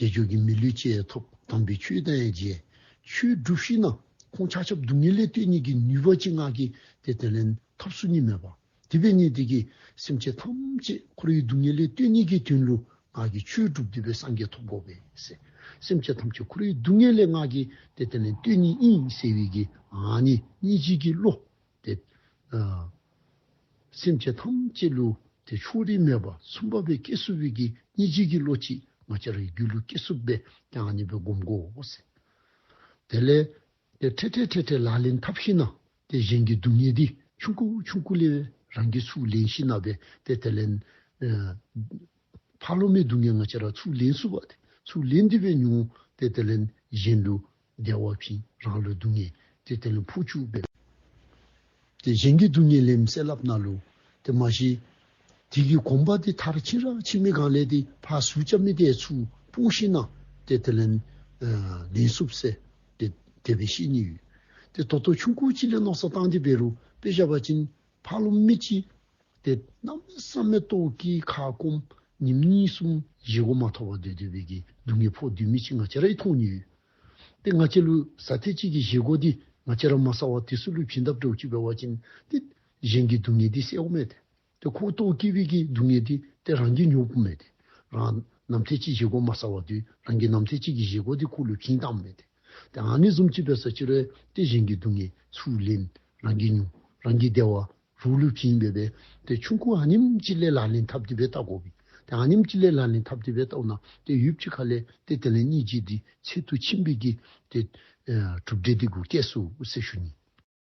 དགེ་སྦྱོར་གྱི་མི་ལུས་ཅིག་ཐོབ། དམ་པའི་ཆོས་དང་ཡང་མཇལ། ཆོས་སྒྲུབ་ཞིན་ན་ཁོང་ཆ་ཁྱབ་སྡུག་བསྔལ་ལས་བཏོན་ནི་གི་ནུས་པ་ཅིག་ང་གིས་ཏེ་དེ་ལས་ཐོབ་ཚུགས་ནི་མས་པ། དེ་འབད་ནི་དེ་གིས་སེམས་ཅན་ཐམས་ཅད་འཁོར་བའི་སྡུག་བསྔལ་ལས་བཏོན་ནི་གི་དོན་ལུ་ང་གིས་ཆོས་སྒྲུབ་སྟེ་སྦེ་སངས་རྒྱས་ཐོབ་དགོ་པས་ཟེར། སེམས་ཅན་ཐམས་ཅད་འཁོར་བའི་སྡུག་བསྔལ་ལས་ང་གིས་ཏེ་དེ་ལས་བཏོན་ནི་ཨིན་ཟེར་བའི་གི་ཨ་ནི་སྙིང་རྗེ་གི་བློ་ཏེ་ཨ་སེམས་ཅན་ཐམས་ཅད་ལུ་ཏེ་ཕྱོགས་རིས་མེད་པར་མཚུངས་པ་སྦེ་སྐྱེ་ཚུགས་པའི་གི་སྙིང་རྗེ་གི་བློ་ཅིག་ང་བཅས་རའི་རྒྱུད་ལུ་སྐྱེ་ཚུགསཔ་སྦེ་ཏེ་ཨ་ནི་སྦེ་སྒོམ་དགོ་ཟེར། དེ་ལས་ཏེ་ཁྲིག་ཁྲི་ཁྲིག་ཁྲི་ལག་ལེན་འཐབ་ཞིན་ན་ཏེ་གཞན་གྱི་སྡུག་བསྔལ་འདི་ཆུང་ཀུ་ཆུང་ཀུ་ལས་རང་གིས་ཚུར་ལེན་ཞིན་ན་སྦེ་ཏེ་དེ་ལས་ཨ་ཕར་ལོགས་མའི་སྡུག་བསྔལ་ང་བཅས་ར་ཚུར་ལེན་ཚུགས་པ་ཏེ་ཚུར་ལེན་ཏེ་སྦེ་མྱོང་། ཏེ་དེ་ལས་གཞན་ལུ་བདེ་བ་བྱིན། རང་ལུ་སྡུག་བསྔལ་ཏེ་དེ་ལས་ཕོག་བཅུག་སྦེ། ཏེ་གཞན་གྱི་སྡུག་བསྔལ་ལེནམ་ཟེར་སླབ་ན་ལུ་ཏེ་མ་གཞི་དེ་གི་གོམས་པ་འདི་མཐར་ཕྱིན་ར་ཕྱིན་མི་གང་ལས་ཏེ་ཕར་ཟུར་རྐྱབ་མི་དེ་ཚུར་སྤོ་ཞིན་ན་ཏེ་དེ་ལས་ཨ་ལེན་ཚུགསཔ་ཟེར་ཏེ་དེ་སྦེ་ཤེས་ནི་ཡོད། ཏེ་ད་ལྟོ་ཆུང་ཀུ་ཅིག་ལས་མནོ་བསམ་བཏང་སྟེ་འབད་རུང་དཔེ་བཞག་པ་ཅིན་ཕར་ལོགས་མི་ཅིག་ཏེ་གནམ་མེད་ས་མེད་ལྟོཝ་བཀྱེས་ཁ་སྐོམ་ཉིནམ་གཉིས་གསུམ་བཞེས་སྒོ་མ་ཐོབ་པར་སྡོད་སྡོད་པའི་གི་སྡུག་བསྔལ་ཕོག་སྡོད་མི་ཅིག་ང་བཅས་ར་གིས་མཐོང་ནི་ཡོད། ཏེ་ང་བཅས་ལུ་ཟ་ཐེངས་ཅིག་གི་བཞེས་སྒོ་འདི་ང་བཅས་ར་མ་ཟ་བར་དེ་ཚུ་ལུ་བྱིན་དཔ་འདྲཝ་ཅིག་འབད་བ་ཅིན་ཏེ་གཞན་གྱི་སྡུག་བསྔལ་འདི་སེལཝ་མས་ཏེ། ཏེ་ཁོ་ལྟོཝ་བཀྱེས་པའི་གི་སྡུག་བསྔལ་འདི་ཏེ་རང་གིས་མྱོང་དགོཔ་མས་ཏེ། རང་ནམ་ཐེངས་ཅིག་བཞེས་སྒོ་མ་ཟ་བར་སྡོད་རང་གིས་ནམ་ཐེངས་ཅིག་གི་བཞེས་སྒོ་འདི་ཁོ་ལུ་བྱིན་བཏངམ་མས་ཏེ། ཏེ་ཨ་ནི་བཟུམ་ཅིག་འབད་ས་ཅིག་རུང་ཏེ་གཞན་གྱི་སྡུག་བསྔལ་ཚུར་ལེན། རང་གིས་མྱོང་། རང་གི་བདེ་བ་རོགས་ལུ་བྱིན་སྦེ་སྦེ་ཏེ་ཆུང་ཀུ་ཨ་ནེམ་ཅིག་ལས་ལག་ལེན་འཐབ་སྟེ་སྦེ་བལྟ་དགོ་པས། ཏེ་ཨ་ནེམ་ཅིག་ལས་ལག་ལེན་འཐབ་སྟེ་སྦེ་བལྟཝ་ད་ཏེ་ཡུདཔ་ཅིག་ཁ་ལས་ཏེ་དེ་ལས་སྙིང་རྗེ་འདི་ཚད་དུ་ཕྱིན་པའི་གི་ཏེ་ཨ་གྲུབ་འབྲས་འདི་གུ་སྐྱེ་ཚུགས་ཟེར་ཞུ་ནི།